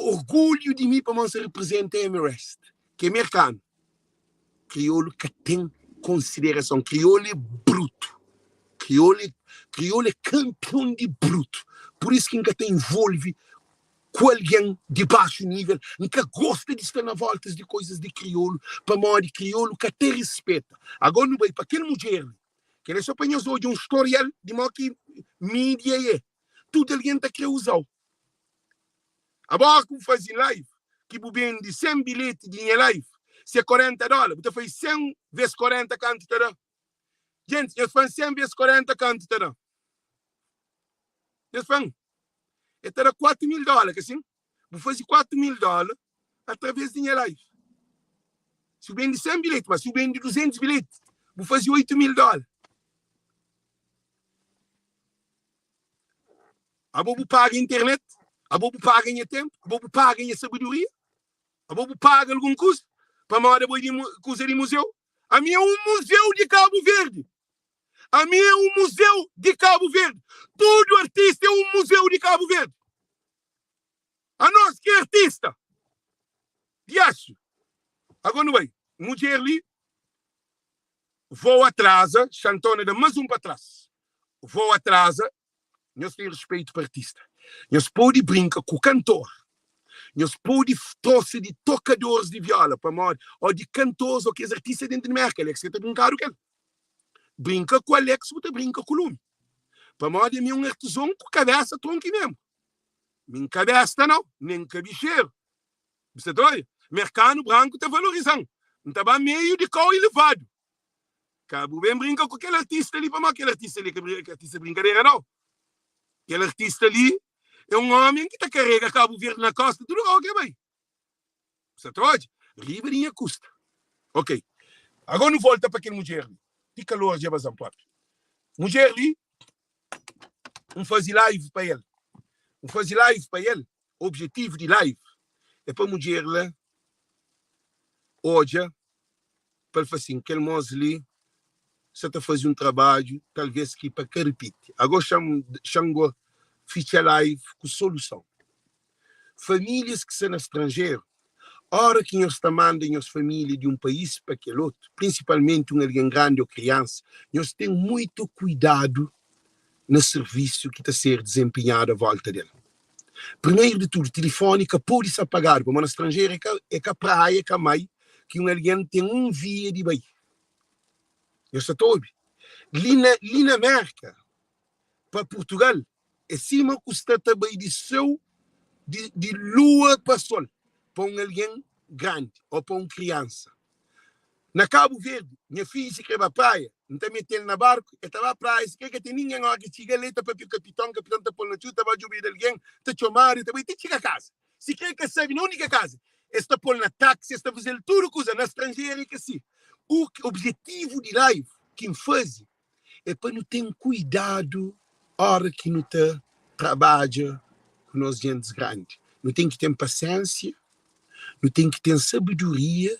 orgulhu di mi pamodi N sa reprezenta Emerest, ki é merkanu. Kriolu ka ten konsiderason, kriolu é brutu, kriolu é, kriolu é kanpion di brutu. Pur isu ki N ka ta envolve. ku algen di baxu nível, N ka gosta di sta na vóltas di koizas di kriolu, pamodi kriolu ka ta rispeta. Agó nu bai pa kel mudjer li, kel é so pa nhos odja un storial di mo ki mídia é, tudu algen ta kre uza-u. Abo óra ki bu faze live, ki bu bende 100 bilheti di nha live, si é 40 dóla, bu ta faze 100 ves 40 kantu ta da? Gentis, nhos fla-m 100 ves 40 kantu ta da? Nhos fla-m, e ta da 4 mil dóla, ka sin? Bu faze 4 mil dóla através di nha live. Si bu bende 100 bilheti, ma si bu bende 200 bilheti, bu faze 8 mil dóla. Abo bu paga internet? Abo bu paga nha tempu? Abo bu paga nha sabedoria? Abo bu paga algun kuza? Pamodi abo é di kuza di muzeu? Ami é un muzeu di Kabu Verdi. Ami é un muzeu di Kabu Verdi. Tudu artista é un muzeu di Kabu Verdi. Anos ki é artista. Diaxi. Agora nu bai. Mudjer li vou atraza, Xantona da mas un pa tras. Vou atraza, Nhos ten respeito pa artista. Nhos pode brinka ku kantor. Nhos pode trosa di tokadores di viola pamodi o di kantores o kes artista dentu di Merka. Alex ka ta brinkadu ku el. Brinka ku Alex bu ta brinka ku lumi. Pamodi ami é un artizon ku kabesa tronki memu. Mi N ka besta nau, nen N ka bixeru. Bu sta ta odja? Merkanu branku ta valoriza-m. N ta ba meiu di kau elevadu. Ka bu ben brinka ku kel artista li, pamodi kel artista li é ka artista brinkadera nau. Kel artista li é un omi ki ta karega Kabu Verdi na kosta tudu kau ki el bai. Bu sa ta odja? Riba di nha kusta. Ok. Agora nu volta pa kel mudjer li. Ti kalor dja bazan propi. Mudjer li, N fazi live pa el. N fazi live pa el, objetivu di live é pa mudjer la odja pa el fla sin, kel mos li sa ta faze un trabadju talves ki pa ka ripiti. Ago xa-m xa-m go fitxa live ku soluson. Famílias ki sta na stranjeru, ora ki nhos ta manda nhos família di un país pa kel otu, prinsipalmenti un algen grandi ô kriansa, nhos ten muitu kuidadu na sirvisu ki ta ser dizenpenhadu a volta del. Primeru di tudu, tilifoni ka pode sta pagadu, pamodi na stranjeru é ka é ka praia, é ka mai ki un algen ten un via di bai. Nhos sta ta obi? Li na li na Merka pa Purtugal é sima ku sta ta bai di seu di di lua pa sol pa un algen grandi ô pa un kriansa. Na Kabu Verdi, nha fidju si kre ba praia, N ta mete-l na barku, el ta ba praia, si kre ka ten ningen, óra ki txiga la, el ta papia ku kapiton, kapiton ta pô-l na txuta, ta ba djobe di algen, ta txomadu, el ta bai ti txiga kaza. Si kre ka sabe na undi ki é kaza, es ta pô-l na taksi, es ta faze-l tudu kuza. Na stranjeru é ka si. U objetivu di live ki N faze é pa nu ten kuidadu óra ki nu ta trabadja ku nos gentis grandi. Nu ten ki ten pasiénsia. Nu ten ki ten sabedoria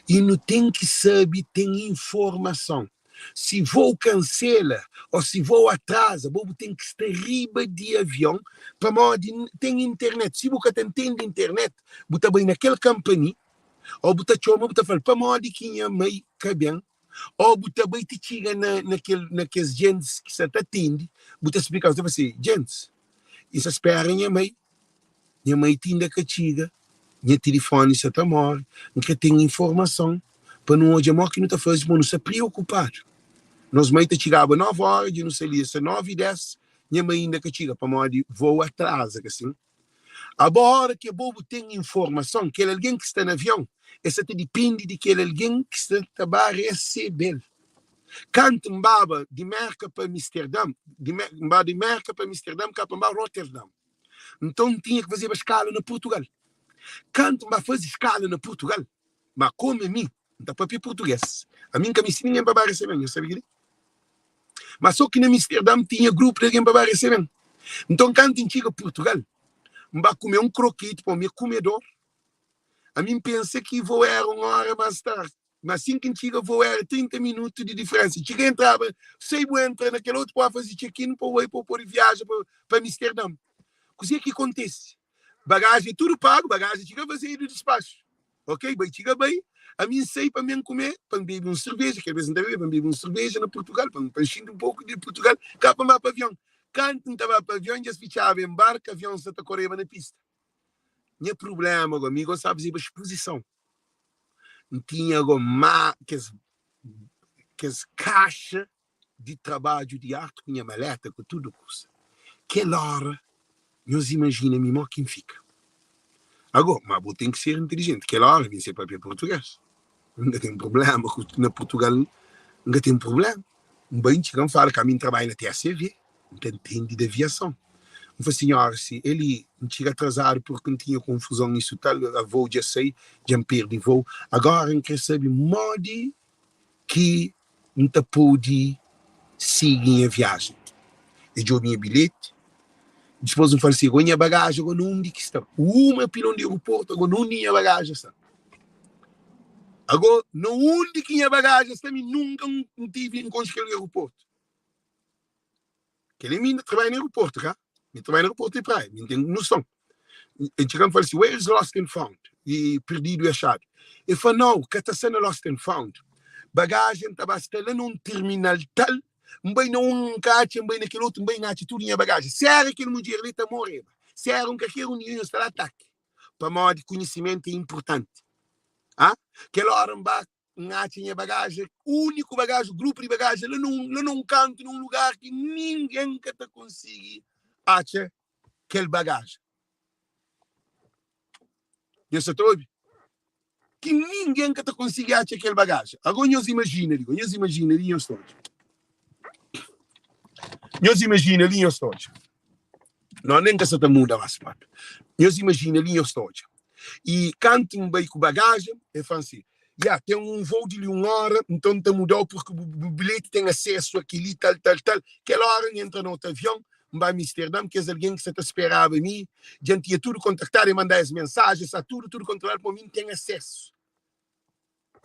i nu ten ki sabe ten informason. Si vou kansela ô si vou atraza, bo bu ten ki sta riba di avion pamodi ten internet. Si bu ka ta ntende internet, bu ta bai na kel kanpani ô bu ta txoma bu ta fla-l pamodi ki nha mai ka ben ô bu ta bai ti txiga na na kel na kes gentis ki sta ta atende, bu ta splika-s, bu ta fla si, Gentis, N sta spera nha mai. Nha mai ti inda ka txiga, nha tilifoni sa ta móre, N kre ten informason pa nu odja mó ki nu ta faze, pamodi nu sta priokupadu. Nos mai ta txigaba 9 óra, dja nu sta li, sta 9 i 10, nha mai inda ka txiga pamodi vou atraza, ka sin? Abo óra ki abo bu ten informason, kel algen ki sta na avion, el sta ta dipende di kel algen ki sta ta ba resebe-l. Kantu N baba di Mérka pa Amisterdam, N ba di Mérka pa Amisterdam, ka pa N ba Roterdam. Nton, N tinha ki fazeba skala na Purtugal. Kantu N ba faze skala na Purtugal, ma kome mi N ta papia purtuges, ami N ka meste ningen pa ba resebe-m, nhos sabe kel-li? Ma so ki na Amisterdam tinha grupu di algen pa ba resebe-m. Nton, kantu N txiga Purtugal, N ba kume un kroketi, pamodi mi é kumedor. Ami N pensa ki vou éra un óra más tardi. Ma asin ki N txiga vou éra 30 minutu di diferénsa. Txiga entraba, sai bu entra na kel otu pa faze check-in pa bu bai pa bu pode viaja pa Amisterdam. Kuzê ki kontise? Bagajen é tudu pagu, bagajen txiga fazedu dispaxu. Ok, bai txiga bai, ami N sai pa mi N kume, pa N bebe un serveja, kel bes N ta bebe, pa N bebe un serveja na Purtugal, pa N xinti un poku di Purtugal, ka pa N ba pa avion. Kantu N ta ba pa avion, dja es fitxaba enbarku, avion sa ta koreba na pista. Nha prubléma go, mi gostaba fazeba spuzison. N tinha go ma kes kes kaxa di trabadju di arti ku nha maleta ku tudu kusa. Kel óra, nhos imajina mi mo ki N fika. Ago, ma bu ten ki ser intilijenti. Kel óra mi N sai papia purtugês. N ka ten prubléma ku na Purtugal N ka ten prubléma. N bai N txiga N fala ka mi N trabadja na TACV, N ta ntende di aviason. N fla sinhora si el N txiga atrazadu purki N tinha konfuzon isu tal, a vou dja sai, dja N perdi vou. Agora N kre sabe modi ki N ta pode sigi nha viajen. E djobe nha bilheti, dipôs N fla-l si, Agó nha bagajen agó na undi ki sta? Uma pilon di aeroportu, agó na undi nha bagajen sta? Agó na undi ki nha bagajen sta? Mi nunka N tivi, N konxe kel aeroportu. Kel-li mi inda trabadja na aeroportu, ka? Mi trabadja na aeroportu di Praia, mi ten noson. El txiga-m fala si, where is lost and found? E perdidu e axadu. El fla, nau, ka ta sta na lost and found. Bagajen ta ba sta la na un terminal tal, N bai na un N ka atxa, N bai na kel otu, N bai N atxa tudu nha bagajen. Si era kel mudjer li ta moreba. Si era un kalker un di nhos ta da ataki. Pamodi konhisimentu é inpurtanti. Ha? Kel óra N ba N atxa nha bagaja, úniku bagaja, grupu di bagaja la na la na un kantu, na un lugar ki ningen ka ta konsigi atxa kel bagaja. Nhos sa ta obi? Ki ningen ka ta konsigi atxa kel bagaja. Agora nhos imajina li, nhos imajina li nhos ta odja. Nhos imajina li nhos ta odja. Não, nem ka sa ta muda mas papi. Nhos imajina li nhos ta odja. I kantu N bai ku bagajen, el fla-m si, Ya, ten un vou di li un óra, nton N ta muda-u purki bu bu bilheti ten asesu a kel-li, tal, tal, tal. Kel óra N entra na otu avion, N ba Amsterdam, kes algen ki sa ta speraba mi dja N tinha tudu kontaktadu, el manda es mensajen, sta tudu, tudu kontroladu pa mi N ten asesu.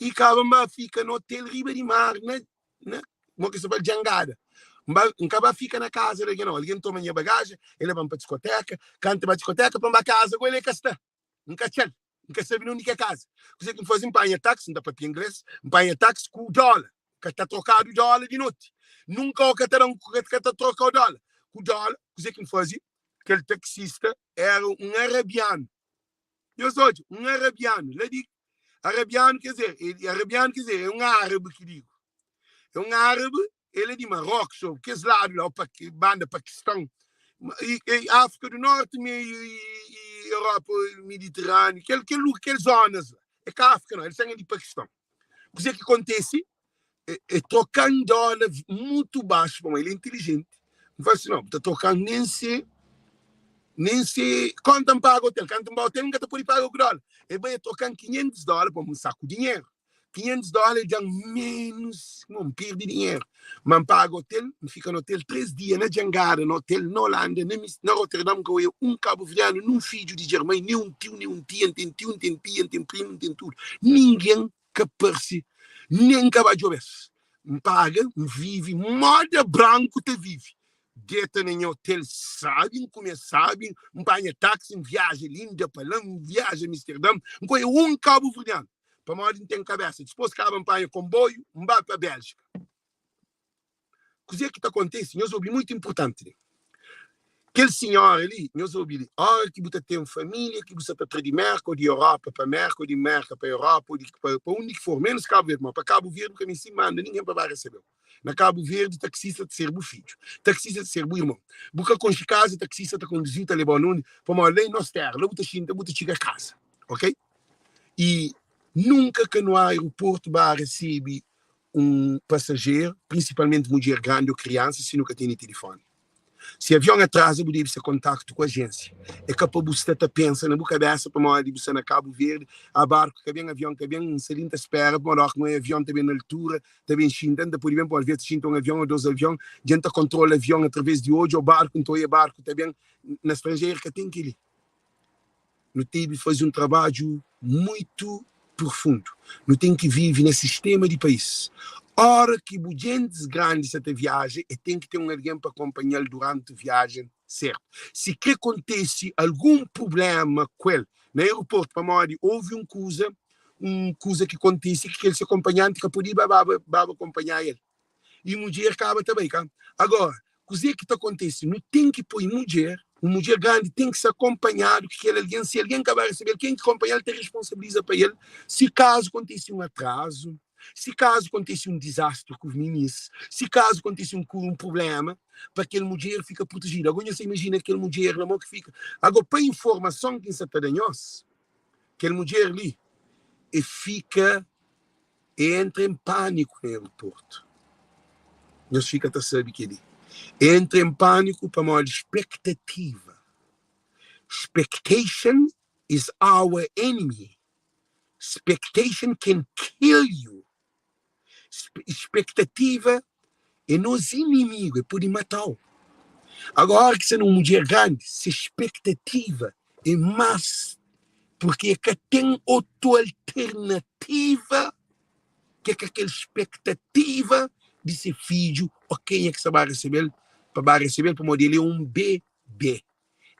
I kaba N ba fika na otel riba di mar, na na mo ki sa fala jangada N ba N ka ba fika na kaza di algen nau algen toma nha bagajen e leba-m pa diskoteka kantu N ba diskoteka pa N ba kaza ku el e ka sta N ka atxa-l N ka sabe na undi ki é kaza kuzê ki N faze N panha taksi N ta papia ingles N panha taksi ku dóla ka ta trokadu dóla di noti nunka o ka ta da-m ka ta troka dóla ku dóla kuzê ki N faze kel taksista éra un arabianu Nhos odja, un arabianu, la di Arabianu quer dizer, ele, arabianu quer dizer, é un árabe ki digo. É un árabe, ele é di Marrocos, ou kes ladu lá, ou pa, banda Paquistão, e, e África do Norte meio e, e Europa Mediterrâneo, kel, kel, kel zonas lá. É ka África não, eles são di Paquistão. Kuzê ki kontese? É, é trokan dólar mutu baxu, pamodi el é inteligenti. N fala assim, não, ta trokan nem se nem se konta N paga hotel, kantu N ba hotel N ka ta pode paga ku dólar. El bai el trokan 500 dólar pa un saku dinheru. 500 dólar el da-m menos, mon, N perde dinheru. Ma N paga hotel, N fika na hotel 3 dia na Jangada, na hotel na Holanda, na, na Rotterdam, N ka oia un kabuverdianu, nin un fidju di Djermai, nin un tiu, nin un tia, N ten tiu, N ten tia, N ten primu, N ten tudu. Ningen ka parse, nen ka ba djobe-s. N paga, N vive moda branku ta vive. Deta na nha hotel sabi, N kume sabi, N panha taxi, N viaja linda pa la, N viaja Amsterdam, N konhe un kabuverdianu, pamodi N ten kabesa. Dipôs kaba N panha konboiu, N ba pa Béljika. Kuzê ki ta kontise? Nhos obi, mutu inportanti li. Kel sinhora li, nhos obi li, óra ki bu ta ten família ki bu sta ta tra di Mérka ô di Europa pa Mérka ô di Mérka pa Europa ô di pa pa undi ki for, ménus Kabu Verdi, má pa Kabu Verdi bu ka meste manda ningen pa ba resebe-u. Na Kabu Verdi, taksista ta ser bu fidju, taksista ta ser bu irmon. Bu ka konxe kaza, taksista ta konduzi-u, ta leba-u na undi, pamodi la é nos téra, la bu ta xinta, bu ta txiga kaza, ok? I nunka ka nu aeroportu ba resebe un pasajeru, prinsipalmenti mudjer grandi ô kriansa, si nu ka tene tilifoni. Si avion atraza, bu debe sta kontaktu ku ajénsia. É ka pa bu sta ta pensa na bu kabésa pamodi bu sta na Kabu Verdi, ah, barku ka ben, avion ka ben, N sta li N ta spera pamodi óras ki un avion ta ben na altura, ta ben xinta, N ta pode ben pamodi alvês ta xinta un avion ô dôs avion, dja N ta kontrola avion através di odju ô barku, N ta oia barku ta ben. Na stranjeru ka ten kel-li. Nu tebi faze un trabadju muitu profundu. Nu ten ki vive na sistema di país. Ora ki bu djentis grandi sa ta viaja, e ten ki ten un algen pa konpanha-l duranti viajen sertu. Si kre kontese algun prublema ku el na aeroportu, pamodi ovi un kuza, un kuza ki kontise ki kel se konpanhanti ka podiba baba baba konpanha el. I mudjer kaba ta bai, ka? Agora, kuze ki ta kontese? Nu ten ki poi mudjer. Un mudjer grandi ten ki sta akonpanhadu ku kel algen. Si algen ka ba resebe-l, ken ki konpanha-l ta responsabiliza pa el si kazu kontise un atrazu, si kazu kontise un dizastri ku minis, si kazu kontise un un prubléma, pa kel mudjer fika protejidu. Ago nhos ta imajina kel mudjer la mo ki fika. Ago pa informason ki N sta ta da nhos, kel mudjer li e fika E entra en pániku na aeroportu. Nhos fika ta sabe kel-li. E entra en pániku pamodi spektativa. Spectation is our enemy. Spectation can kill you. Spektativa é nos inimigu, e pode mata-u. Agora, óra ki sta na un mudjer grandi, se spektativa é más, purki e ka ten otu alternativa ke ka kel spektativa di se fidju ô kenha ki sta ba resebe-l, pa ba resebe-l, pamodi el é un bebé.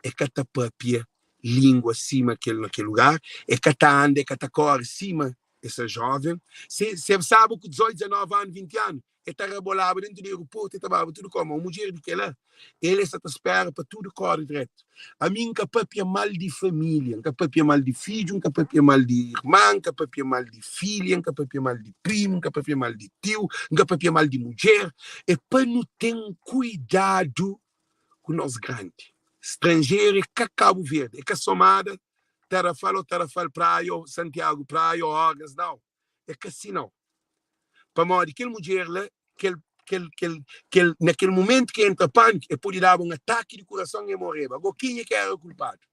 E ka ta pâpia língua sima kel na kel lugar, e ka ta anda, e ka ta kóre sima esa jóven. Se se staba ku 18, 19 anu, 20 anu, e ta rabolaba dentu di aeroportu, e ta baba tudu kau. Ma un mudjer di kela, el e sa ta spera pa tudu kóre dretu. Ami N ka papia mal di família, N ka papia mal di fidju, N ka papia mal di irman, N ka papia mal di filha, N ka papia mal di primu, N ka papia mal di tiu, N ka papia mal di mudjer. É pa nu ten kuidadu ku nos grandi. Stranjeru é ka Kabu Verdi, é ka Somada, Tarrafal ô Tarrafal Praia ô Santiago Praia ô Orgas, nau. É ka si nau. Pamodi kel mudjer la, kel, kel, kel, kel, na kel mumentu ki entra pâniku, el pode daba un ataki di kurason i el moreba. Agó, kenha ki éra kulpadu?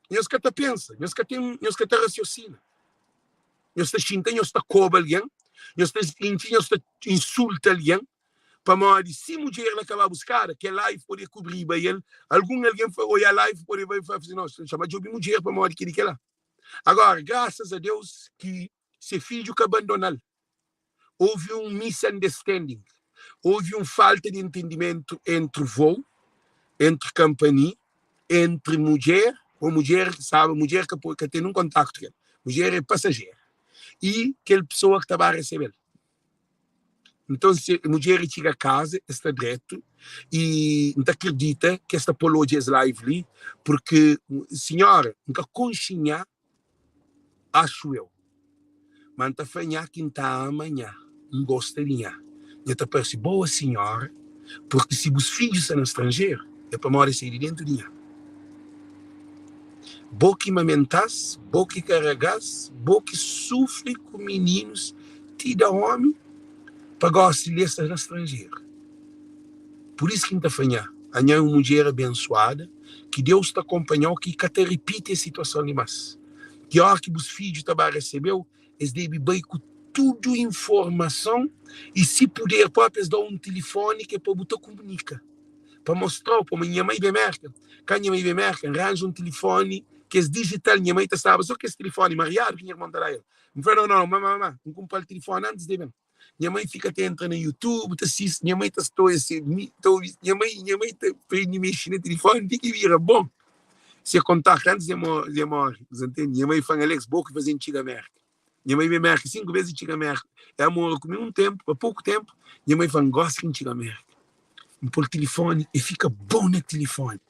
Nhos ka ta pensa, nhos ka ten, nhos ka ta rasiosina. Nhos ta xinta, nhos ta koba algen, nhos ta intxi, nhos ta insulta algen, pamodi si mudjer la ka ba buskada, kel live pode kubriba el, algun algen fa oia live pode bai fla si, no, txoma djobi mudjer pamodi keli kela. Agora, grasas a Deus ki se fidju ka abandona-l. Houve um misunderstanding, houve um falta de entendimento entre voo, entre kampani, entre mudjer, o mudjer, sabe, mudjer ka pode, ka ten nun kontaktu ku el, mudjer é pasajera, i kel pesoa ki ta ba resebe-l. Nton se mudjer e txiga kaza e sta dretu i N ta kridita ki es ta pô-l odja es live li purki sinhora N ka konxe nha axu eu ma N ta fla nha ki N ta ama nha N gosta di nha nha ta parse boa sinhora purki si bus fidju sta na stranjeru é pamodi es sai di dentu di nha bo ki mamenta-s bo ki karaga-s bo ki sufri ku mininus ti da omi pa gosi li es sta na stranjeru. Pur isu ki N ta fla nha, anha é un mudjer abensuada, ki Deus ta konpanha-u, ki ka ta ripiti es situason li más. Ki óra ki bus fidju ta ba resebe-u, es debe bai ku tudu informason i si puder própi es da-u un tilifoni ki é pa bu ta kumunika. Pa mostra-u pamodi nha mai ben Merka. Ka nha mai ben Merka, N ranja un tilifoni kes dijital, nha mai ta staba so kes tilifoni mariadu ki nha irmon ta da el. N fla, no, no, mama, mama, N kunpra-l tilifoni antis di ben. Nha mai fika ta entra na YouTube, ta sisti, nha mai ta stoia se, ta obi, nha mai, nha mai ta prende mexe na tilifoni ti ki bira bon. Se kontaktu antis di e móre, bu sa ntende? Nha mai fla-m, Alex, bo ki faze-m txiga Merka. Nha mai ben Merka 5 bes i txiga Merka. Ela mora ku mi un tenpu, pa poku tenpu, nha mai fla-m, gosi ki N txiga Merka. N pô-l tilifoni, e fika bon na tilifoni.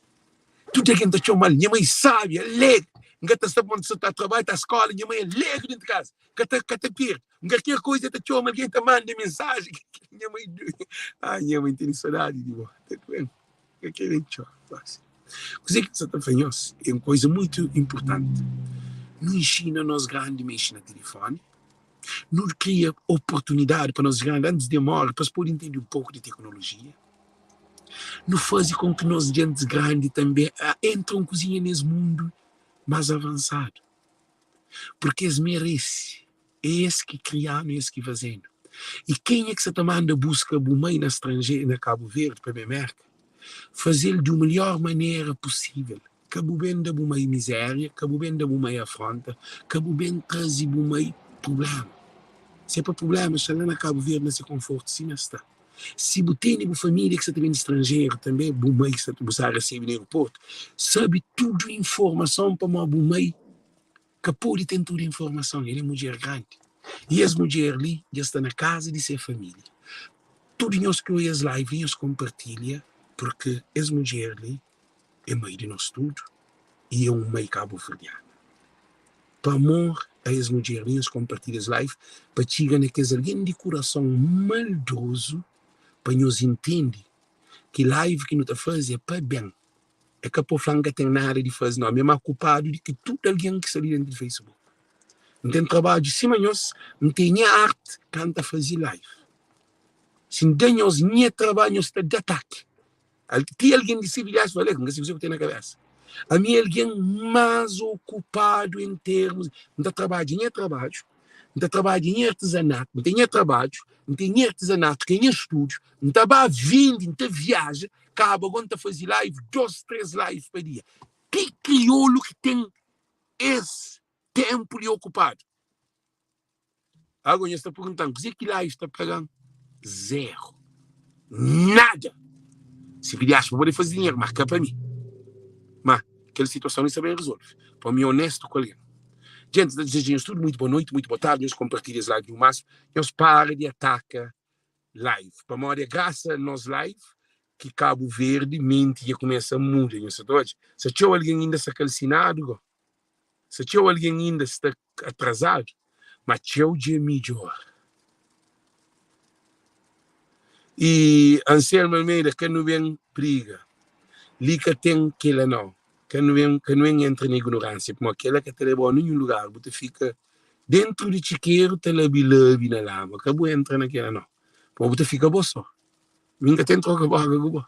Tudu algen ta txoma-l nha mai sábi, alegri. N ka ta sta pamodi sa ta trabadja, ta skola, nha mai alegri dentu kaza, ka ta ka ta perde. N kalker koiza ta txoma algen ta manda mensaji. Nha mai, ah nha mai, N tene sodadi di bo. Ta ben, ka kere txora gosi. Kuzê ki N sa ta fla nhos é un koiza muitu inpurtanti. Nu inxina nos grandi mexe na tilifoni, nu kria oportunidadi pa nos grandi antis di e móre pa es pode intende un poku di teknolojia. Nu faze kon ki nos gentis grandi tanbe entra un kuzinha nes mundu mas avansadu, purki es merese, é es ki kria-nu, é es ki faze-nu. I kenha ki sa ta manda buska bu mai na stranjeru, na Kabu Verdi pa ben Merka, faze-l di melhor manera pusível, ka bu ben da bu mai mizéria, ka bu ben da bu mai afronta, ka bu ben traze bu mai prubléma. Si é pa prubléma, sta la na Kabu Verdi na se konfortu sima es sta. Si bu tene bu família ki sta ta ben di stranjeru, tanbe bu mai ki sta bu sta resebe na aeroportu, sabe tudu informason pamodi bu mai ka pode ten tudu informason, el é mudjer grandi. I es mudjer li dja sta na kaza di se família. Tudu nhos ki oia es live li, nhos konpartilha. Purki es mudjer li é mai di nos tudu i é un mai kabuverdiana. Pa amor a es mudjer li, nhos konpartilha es live pa txiga na kes algen di kurason maldozu pa nhos intende ki live ki nu ta faze é pa ben. É ka pa fla N ka ten nada di faze, nau. Mi é más kupadu di ki tudu algen ki sta li dentu di Facebook. N ten trabadju sima nhos, N ten nha arti ka N ta faze live. Si N da nhos nha trabadju, nhos ta da ataki. Ti algen di Sevilha fla, N ka sabe kuzê ku ten na kabésa. Ami é algen más okupadu en termus, N ta trabadja nha trabadju, N ta trabadja nha artizanatu, N ten nha trabadju, N ten nha artizanatu ki é nha studu, N ta ba vende, N ta viaja, kaba go N ta faze live, dos, tres live pa dia. Ki kriolu ki ten es tenpu li okupadu? Ago nhos ta pergunta-m kuzê ki live ta paga-m? Zero. Nada! Si pidi aspa pode faze dinheru, ma ka pa mi. Ma kel situason li sta ben rezolve. Pa mi onestu ku algen. Djentis, ta dizeja nhos tudu muitu boa noiti, muitu boa tardi, nhos konpartilha es live di u másimu, nhos para di ataka live, pamodi é grasa a nos live ki Kabu Verdi menti dja kumesa muda, nhos sa ta odja? Sa txeu algen inda sta kalsinadu go. Sa txeu algen inda sta atrazadu, ma txeu dja midjora. I Anselmo Almeida, ka nu ben briga. Li ka ten kela nau. Ka nu ben, ka nu ben entra na ignoransia, pamodi kela ka ta leba-u ninhun lugar. Bu ta fika dentru di txikeru ta labi-labi na lama. Ka bu entra na kela nau, pamodi bu ta fika bo so. Mi N ka ten troka boka ku bo.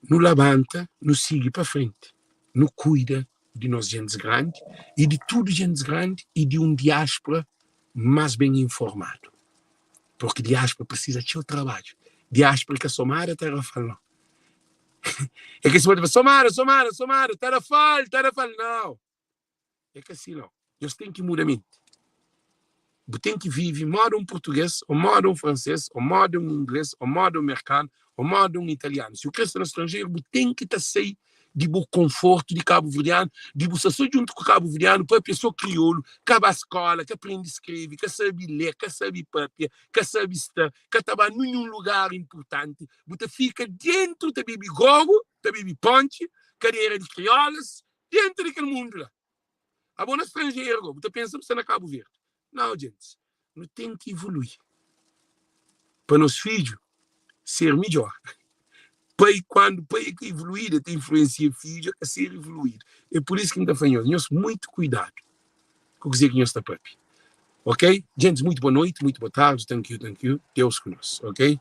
Nu labanta, nu sigi pa frenti, nu kuida di nos gentis grandi i di tudu gentis grandi i di un diáspora más ben informadu. Purki diáspora prisiza txeu trabadju. Diáspora ka somada Tarrafal nau. É ka sima somada, somada, somada, Tarrafal, Tarrafal, nau. É ka si nau. Nhos ten ki muda menti. Bu ten ki vive moda un purtugês, ô moda un fransês, ô moda un inglês, ô moda un merkanu, ô moda un italianu. Si bu krê sta na stranjeru, bu ten ki ta sai di bu konfortu di kabuverdianu, di bu sta so djuntu ku kabuverdianu, papia so kriolu, ka ba skóla, ka prende skrebe, ka sabe lê, ka sabe papia, ka sabe sta, ka ta ba ninhun lugar inpurtanti. Bu ta fika dentu ta bebe grogu, ta bebe pontxi, kadera di kriolas, Dentu di kel mundu la. Abo na stranjeru go, bu ta pensa bu sta na Kabu Verdi. Nau, djentis, nu ten ki ivolui pa nos fidju ser midjor. Pai, kuandu pai é ka ivoluídu, el ta influensia fidju a ka ser ivoluídu. É pur isu ki N ta fla nhos, nhos muitu kuidadu ku kuzê ki nhos ta papia. Ok? Djentis, muitu boa noiti, muitu boa tardi, thank you, thank you. Deus ku nos, ok?